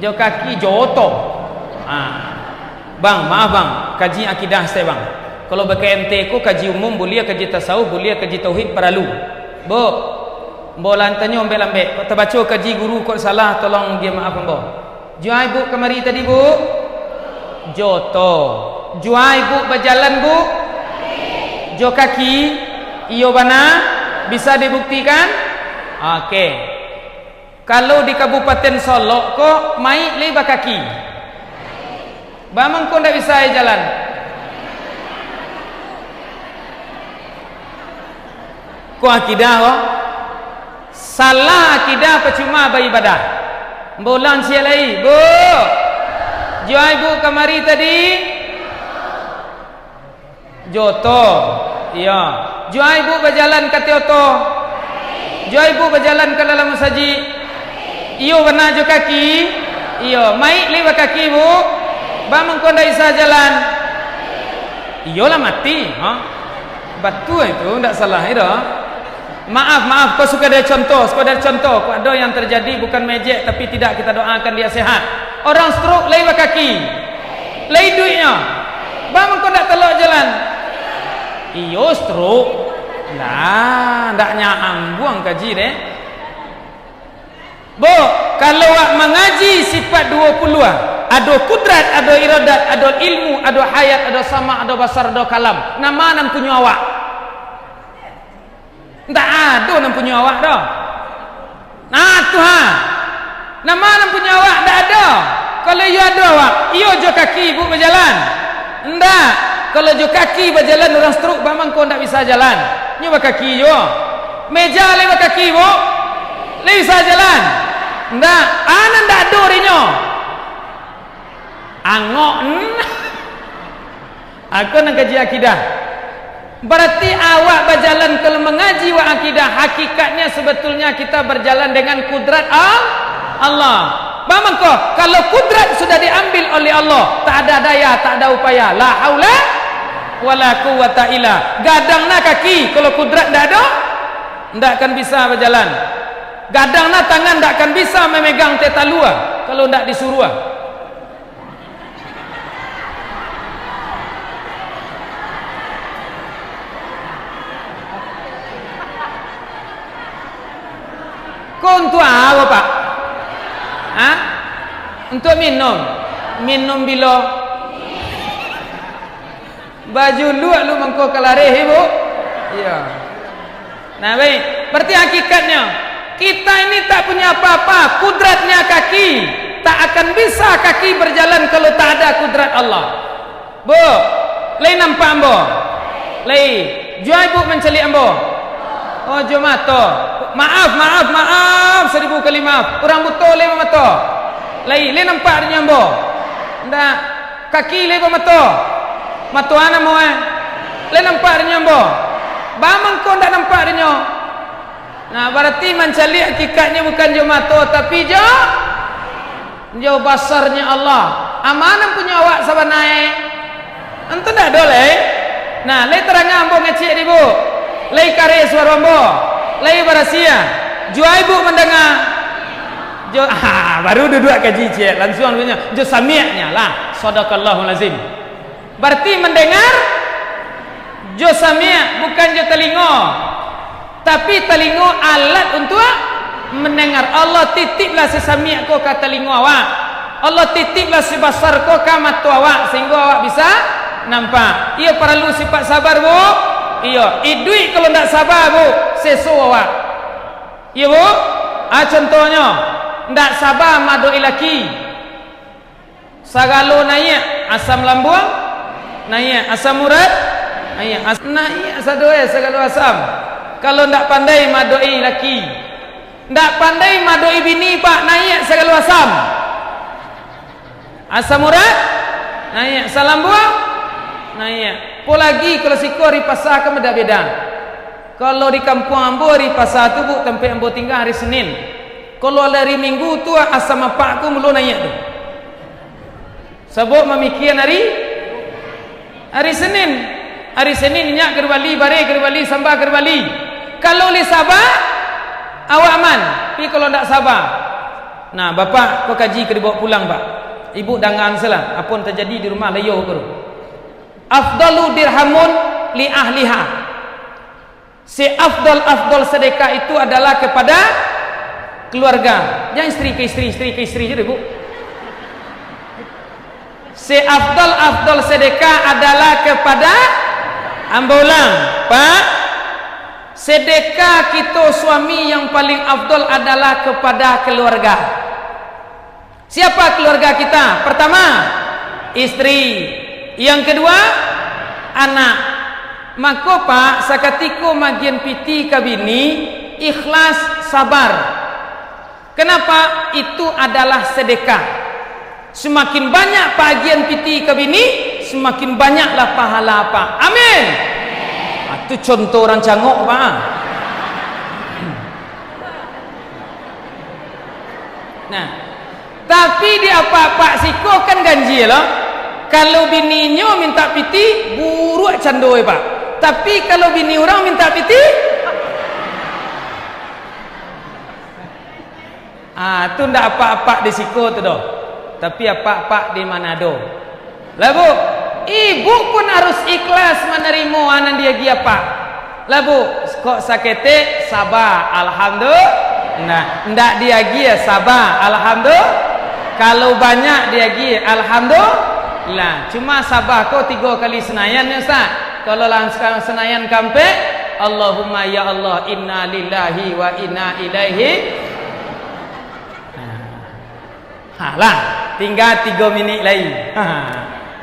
Jo kaki, jo oto. Ah. Bang, maaf bang, kaji akidah sajo bang. Kalau B K M T ko kaji umum buliah, kaji tasawuf buliah, kaji tauhid paralu. Bu, ambo lah tanyo lambek-lambek. Kok tabaco kaji guru kok salah, tolong agiah maaf ambo. Jo a ibu kamari tadi, Bu? Jo oto. Jo a ibu bajalan, Bu? Jo kaki? Iyo bana? Bisa dibuktikan? Oke. Kalau di Kabupaten Solok ko, mayik lai bakaki? Baa mangko ndak bisa jalan? Ko akidah ko. Salah akidah, pacuma baibadah. Ambo ulang ciek lai, Bu. Jo a ibu kamari tadi? Jo oto. Iyo. Jo a ibu bajalan ka ateh oto? Jo a ibu bajalan ka dalam masajik? Iyo bana, jo kaki? Iyo. Mayik lai bakaki, Bu? Baa mangko ndak bisa jalan? Iyolah mati, ha? Batua itu, ndak salah itu. Maaf, maaf, ko sakadar contoh, sakadar contoh. Ko ado yang terjadi, bukan mengejek, tapi tidak, kita doakan dia sehat. Orang stroke lai bakaki. Lai iduiknyo. Baa mangko ndak talok jalan? Iyo, stroke. Lah, ndak nyambuang kaji deh. Bu, kalau awak mangaji sifat duo puluah, ado kudrat, ado iradat, ado ilmu, ado hayat, ado sama, ado basar, ado kalam. Nan ma nan punyo awak? Ndak ado nan punyo awak doh. Nah, tu ha. Nan ma nan punyo awak? Ndak ado. Kalau iyo ado awak, iyo jo kaki ibu bajalan? Ndak. Kalau jo kaki bajalan, urang stroke, ba mangko ndak bisa jalan. Nyo bakaki juo. Meja lai bakaki, Bu? Lai bisa jalan? Ndak. A nan ndak ado dinyo? Angok. Ako nan kaji akidah. Barati awak bajalan kalau mangaji wak akidah, hakikatnya sebetulnya kita berjalan dengan kudrat Al-, Allah. Ba mangko, kalau kudrat sudah diambil oleh Allah, tak ada daya, tak ada upaya. La haula wala quwwata illa. Gadang na kaki, kalau kudrat ndak ado, ndak akan bisa bajalan. Gadang na tangan, ndak akan bisa memegang teh talua, kalau ndak disuruah. Ko untuak apo, Pak? Ha? Untuak minum? Minum bilo? Bajuluak lu mangko ka lareh, Ibu? Iyo. Nah, baik. Berarti hakikatnya, kita ini tak punya apa-apa. Kudratnya kaki. Tak akan bisa kaki berjalan kalau tak ada kudrat Allah. Bu, lai nampak ambo? Lai. Jua ibu mancaliak ambo? Oh, jo mato. Maaf, maaf, maaf. Saribu kali maaf. Urang buto lai bamato? Lai. Lai nampak dinyo ambo? Ndak. Kaki lai bamato? Mato a namo e? Lai nampak dinyo ambo? Ba mangko ndak nampak dinyo? Nah, barati mancaliak hakikatnyo bukan jo mato, tapi jo, jo basarnyo Allah. A ma nan punyo awak sabana e? Antu ndak ado lai. Nah, lai tarang ambo ngecek di ibu? Lai kareh suaro ambo? Lai barasiah? Jua ibu mandanga? Jo, ah, baru duduak kaji ciek, lansuang dulunya. Jo samiaknya lah. Sadaqallahul azim. Barati mandangar jo samiak, bukan jo talingo. Tapi talingo alat untuak mandangar. Allah titiplah si samiak ko ka talingo awak. Allah titiplah si basar ko ka mato awak, sahinggo awak bisa nampak. Iyo paralu sifat sabar, Bu. Iyo, iduik kalau ndak sabar, Bu, seso awak. Iyo, Bu. Ah, contohnyo, ndak sabar maadok-i laki. Sagalo naiak, asam lambuang naiak, asam urat naiak, as-, naiak sado e sagalo asam. Kalau ndak pandai maadok-i laki, ndak pandai maadok-i bini, Pak, naiak sagalo asam. Asam urat naiak, asam lambuang naiak. Apo lagi kalau siko ari pasa kan beda-beda. Kalau di kampuang ambo ari pasa tu, Bu, tampek ambo tingga ari Senin. Kalau ari Minggu tu asam apak ko mulo naiak tu. Sabab mamikian ari, ari Senin. Ari Senin inyak ka dibali, bareh ka dibali, samba ka dibali. Kalau lai saba, awak aman. Tapi kalau ndak saba, nah, Bapak, ko kaji ka dibaok pulang, Pak. Ibu dangaan salah, apo nan tajadi di rumah, layo ko tu. Afdalu dirhamun li ahliha. Seafdal-afdal sedekah itu adalah kepada keluarga. Jan istri ka istri, istri ka istri se deh, Bu. Seafdal-afdal sedekah adalah kepada, ambo ulang, Pak. Sedekah kito suami yang paling afdal adalah kepada keluarga. Siapa keluarga kita? Pertama, istri. Yang kedua, anak. Mako, Pak, sakatiko magian piti ka bini, ikhlas, sabar. Kenapa? Itu adalah sedekah. Semakin banyak Pak agian piti ka bini, semakin banyaklah pahala Pak. Amin. Ah, tu contoh urang cangok, Pak. Nah, tapi di apak-apak siko kan ganjia lo. Kalau bininyo mintak piti, buruak cando e, Pak. Tapi kalau bini urang mintak piti, ah, tu ndak apak-apak di siko tu doh. Tapi apak-apak di Manado. Lah, Bu, ibu pun harus ikhlas manarimo a nan diagiah apak. Lah, Bu, kok saketek, saba, alhamdulillah. Nah, ndak diagiah, saba, alhamdulillah. Kalau banyak diagiah, alhamdulillah. Cuma saba ko tigo kali Senayan, ya, Ustaz. Kalau langsung Senayan kampek, Allahumma ya Allah, inna lillahi wa inna ilaihi. Nah. Ha, lah, tingga tigo minik lai. Ha,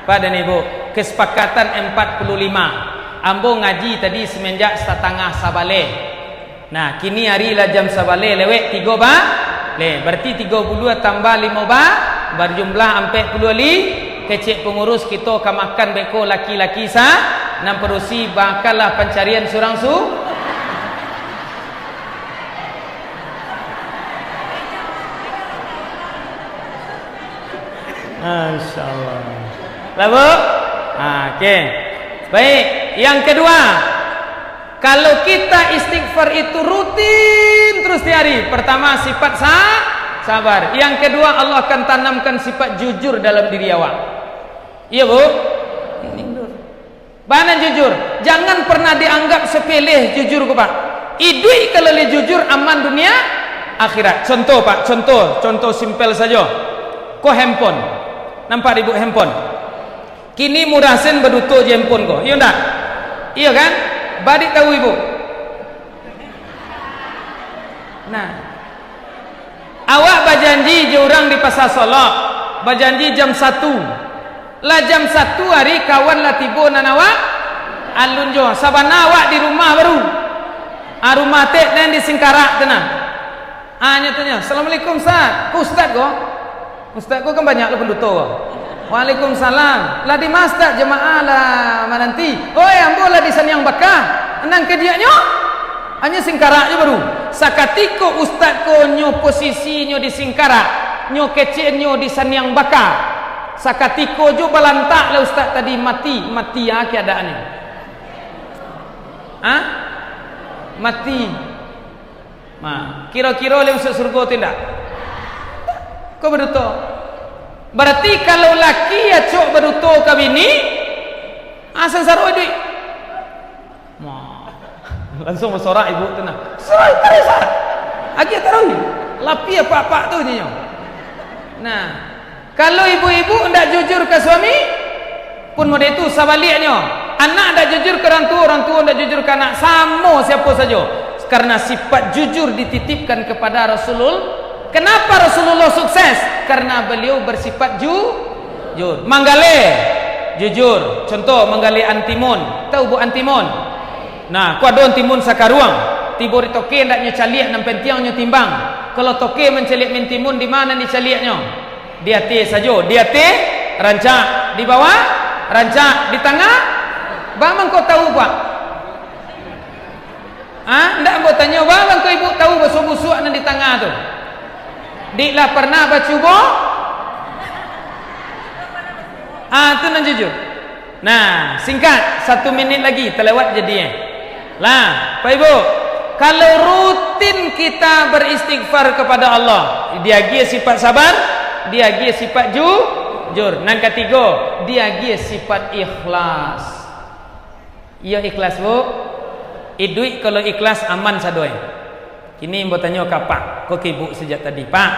pada ni, Bu, kesepakatan empat puluh lima. Ambo ngaji tadi semenjak satangah sabaleh. Nah, kini ari lah jam sabaleh lewek tigo ba-, leh. Berarti tigo puluah tambah limo ba-, berjumlah ampek puluah li-, kecek pengurus kito ka makan beko laki-laki sa-, nan padusi bakalah pancarian surang su-, Masya Allah. Lah, Bu? Ha, oke. Baik, yang kedua, kalau kita istighfar itu rutin terus tiap hari, pertama, sifat sa-, sabar. Yang kedua, Allah akan tanamkan sifat jujur dalam diri awak. Iya, Bu? Bana jujur, jangan pernah dianggap sepele jujur ko, Pak. Iduik kalau lai jujur, aman dunia, akhirat. Contoh, Pak, contoh, contoh simpel sajo. Ko handphone. Nampak di Ibuk handphone? Kini murah sen baduto jo handphone ko. Iyo ndak? Iyo kan? Badik tahu Ibuk. Nah. Awak bajanji jo urang di Pasa Solok, bajanji jam satu. Lah jam satu ari, kawan lah tibo nan awak alun jo. Sabana awak di rumah baru. Ah, rumah tek nan di Singkarak tu nah. Ah, nyo tanyo, "Assalamualaikum, Ustaz." "Ko Ustaz ko?" Ustaz ko kan banyak lo panduto ko. "Waalaikumsalam. Lah di ma Ustaz, jamaah lah mananti?" "Oi, ambo lah di Saniang Baka. Nan kadiaknyo?" Hanyo Singkarak jo baru. Sakatiko Ustaz ko nyo posisinyo di Singkarak, nyo keceknyo di Saniang Baka. Sakatiko jo balantak lah Ustaz tadi, mati, mati a keadaannyo. Ha? Mati. Ma, kiro-kiro lai masuak surga tu indak? Ko baduto. Barati kalau laki acok baduto ka bini, ah, sansaro iduik. Ma, langsung basorak ibuk tu nah. Sorak taruih, Sat. Agiah taruih. Lapia apak-apak tu nyo. Nah, Kalau ibu-ibu ndak jujur ka suami, pun model itu. Sabaliaknyo, anak ndak jujur ka orang tuo, orang tuo ndak jujur ka anak, samo siapo sajo. Karena sifat jujur dititipkan kepada Rasulul-, kenapa Rasulullah sukses? Karena beliau bersifat ju-, jujur. Manggaleh, jujur. Contoh, manggaleh antimun. Tahu, Bu, antimun? Nah, ko ado antimun sakaruang. Tibo di toke, ndak nyo caliak, nan pantiang nyo timbang. Kalau toke mancaliak antimun, di ma nan dicaliaknyo? Di ateh sajo, di ateh rancak, di bawah rancak, di tangah. Baa mangko tahu, Pak? Ha? Ndak ambo tanyo, baa mangko ibu tahu baso busuak nan di tangah tu? Dik lah parnah bacubo? Ah, tu nan jujur. Nah, singkat, satu minit lagi, talewat jadi, eh. Lah, Pak Ibu, kalau rutin kita beristighfar kepada Allah, diagiah sifat sabar, diagiah sifat ju-, jujur. Nan katigo, diagiah sifat ikhlas. Iyo ikhlas, Bu. Iduik kalau ikhlas, aman sadoi. Kini ambo tanyo ka Pak, ko ka Ibu sajak tadi, Pak.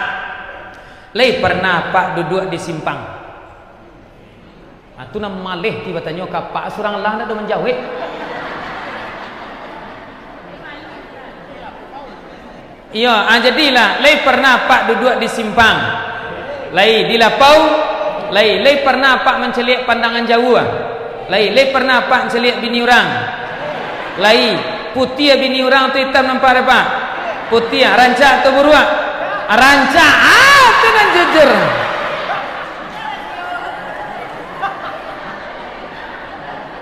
Lai parnah Pak duduak di simpang? Ah, tu nan maleh tibo tanyo ka Pak, surang lah ndak ado manjawek. Iyo, ah, jadilah, lai parnah Pak duduak di simpang? Lai, di lapau? Lai, lai parnah Pak mancaliak pandangan jauah? Lai, lai parnah Pak mancaliak bini urang? Lai, putiah bini urang tu itam nampak dek Pak? Putiah, rancak atau buruak? Rancak, ah, tu nan jujur.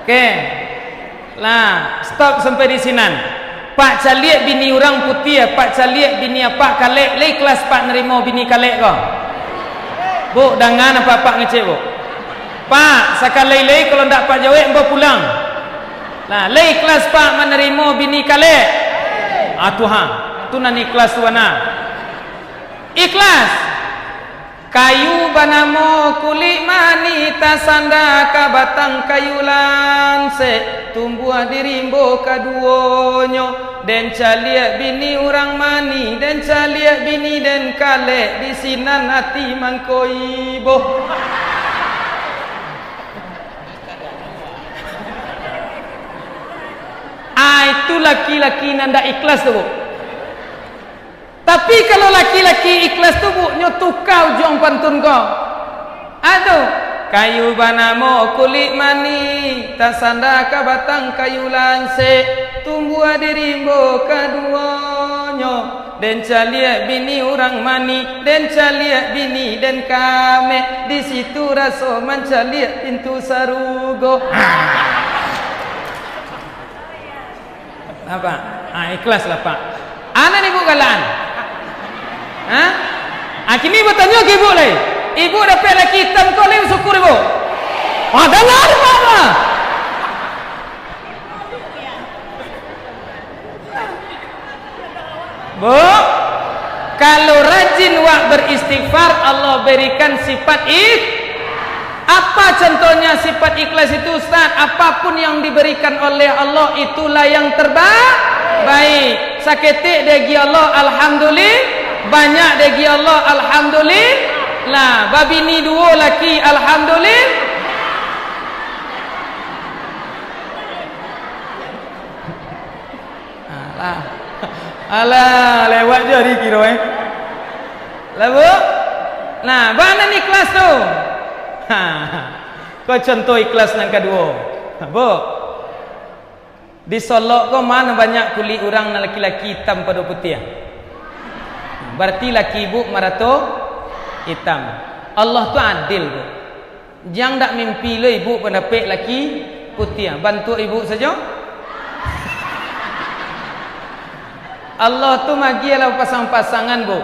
Oke. Lah, stop sampai di sinan. Pak caliak bini urang putiah, Pak caliak bini apak kalek, lai ikhlas Pak narimo bini kalek ko? Bu, danga nan apak ngecek, Bu. Pak, sakalai-lai kalau ndak Pak jawek, ambo pulang. Lah, lai ikhlas Pak manarimo bini kalek? Ah, tu ha. Tu nan ikhlas tu bana. Ikhlas. Kayu banamo kulik manih, tasanda ka batang kayu lansek, tumbuah di rimbo kaduonyo. Den caliak bini urang manih, den caliak bini den kalek, di sinan ati mangko ibo. Ah, itu laki-laki nan ndak ikhlas tu, Bu. Tapi, kalau laki-laki ikhlas tu, Bu, nyo tuka ujuang pantun ko. Ado, kayu banamo kulik manih, tasanda ka batang kayu lansek, tumbuah di rimbo kaduonyo. Den caliak bini urang manih, den caliak bini den kamek, di situ raso mancaliak pintu sarugo. Apa? Ah, ikhlas lah, Pak. Anak ibu galaan. Hah? Ah, kini batanyo ka ibu lai. Ibu dapek laki itam ko lai, syukur ibu. Ah, danga, Pak, lah. Bu, kalau rajin wak beristighfar, Allah berikan sifat ikh-, apa contohnya sifat ikhlas itu, Ustaz? Apapun yang diberikan oleh Allah, itulah yang terba-, baik. Saketek diagiah Allah, alhamdulillah. Banyak diagiah Allah, alhamdulillah. Babini duo laki, alhamdulillah. Alah. Alah, lewat jo hari kiro, eh. Lah, Bu? Nah, bana ni ikhlas tu. Ha. Ko contoh ikhlas nan kaduo. Nah, Bu. Di Solok ko ma nan banyak kulik urang nan laki-laki itam pado putiah? Berarti laki ibu marato itam. Allah tu adil, Bu. Jan dak mimpi lo ibu pandapek laki putiah, bantuak ibu sajo. Allah tu magiahlah pasang-pasangan, Bu.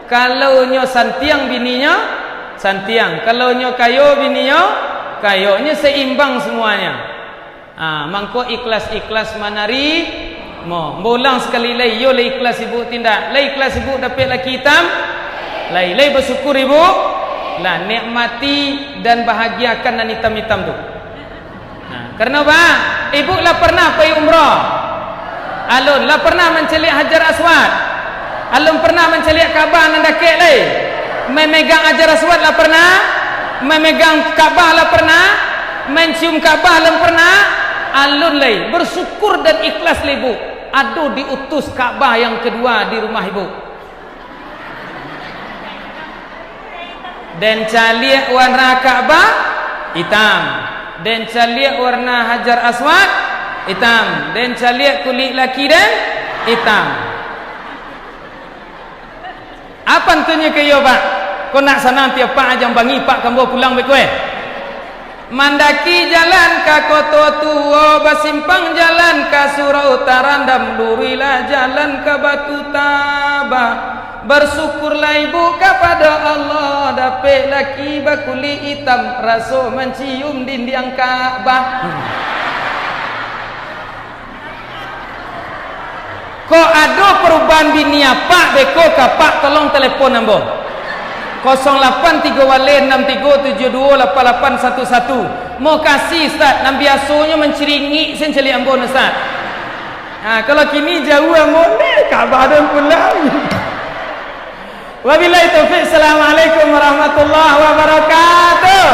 Kalau nyo santiang bininyo, santiang. Kalau nyo kayo bininyo, kayo. Nyo seimbang semuanya. Ah, mangko ikhlas-ikhlas manarimo. Ambo ulang sakali lai, iyo lai ikhlas ibu tindak? Lai ikhlas ibu dapek laki itam? Lai, lai basyukur ibu? Lah, nikmati dan bahagiakan nan itam-itam tu. Nah, karano ba, ibu lah pernah pai umrah? Alun, lah pernah mancaliak Hajar Aswad? Alun pernah mancaliak Ka'bah nan dakek lai? Mamegang Hajar Aswad lah pernah? Mamegang Ka'bah lah pernah? Mancium Ka'bah lah pernah? Alun lai. Bersyukur dan ikhlas lai, Bu. Ado diutus Ka'bah yang kedua di rumah ibu. Den caliak warna Ka'bah, itam. Den caliak warna Hajar Aswad, itam. Den caliak kulik laki den, itam. Apan tu nyo ka iyo, Pak? Ko nak sanang tiok Pak, jan bangih Pak ka ambo pulang beko, eh. Mandaki jalan ka Koto Tuo, basimpang jalan ka Surau Tarandam, luruihlah jalan ka Batu Taba. Bersyukurlah ibu kapado Allah, dapek laki bakulik itam, raso mancium dindiang Ka'bah. Kok ado parubahan bini apak beko ka apak, tolong telepon ambo. Kosong lapan tigo baleh anam tigo tujuah duo lapan lapan satu satu. Mokasih, Ustaz, nan biasonyo manciringik sen caliak ambo, Ustaz. Ha, kalau kini jauah ambo, ndeh, Ka'bah den pulang. Wabillahi taufik. Assalamualaikum warahmatullahi wabarakatuh.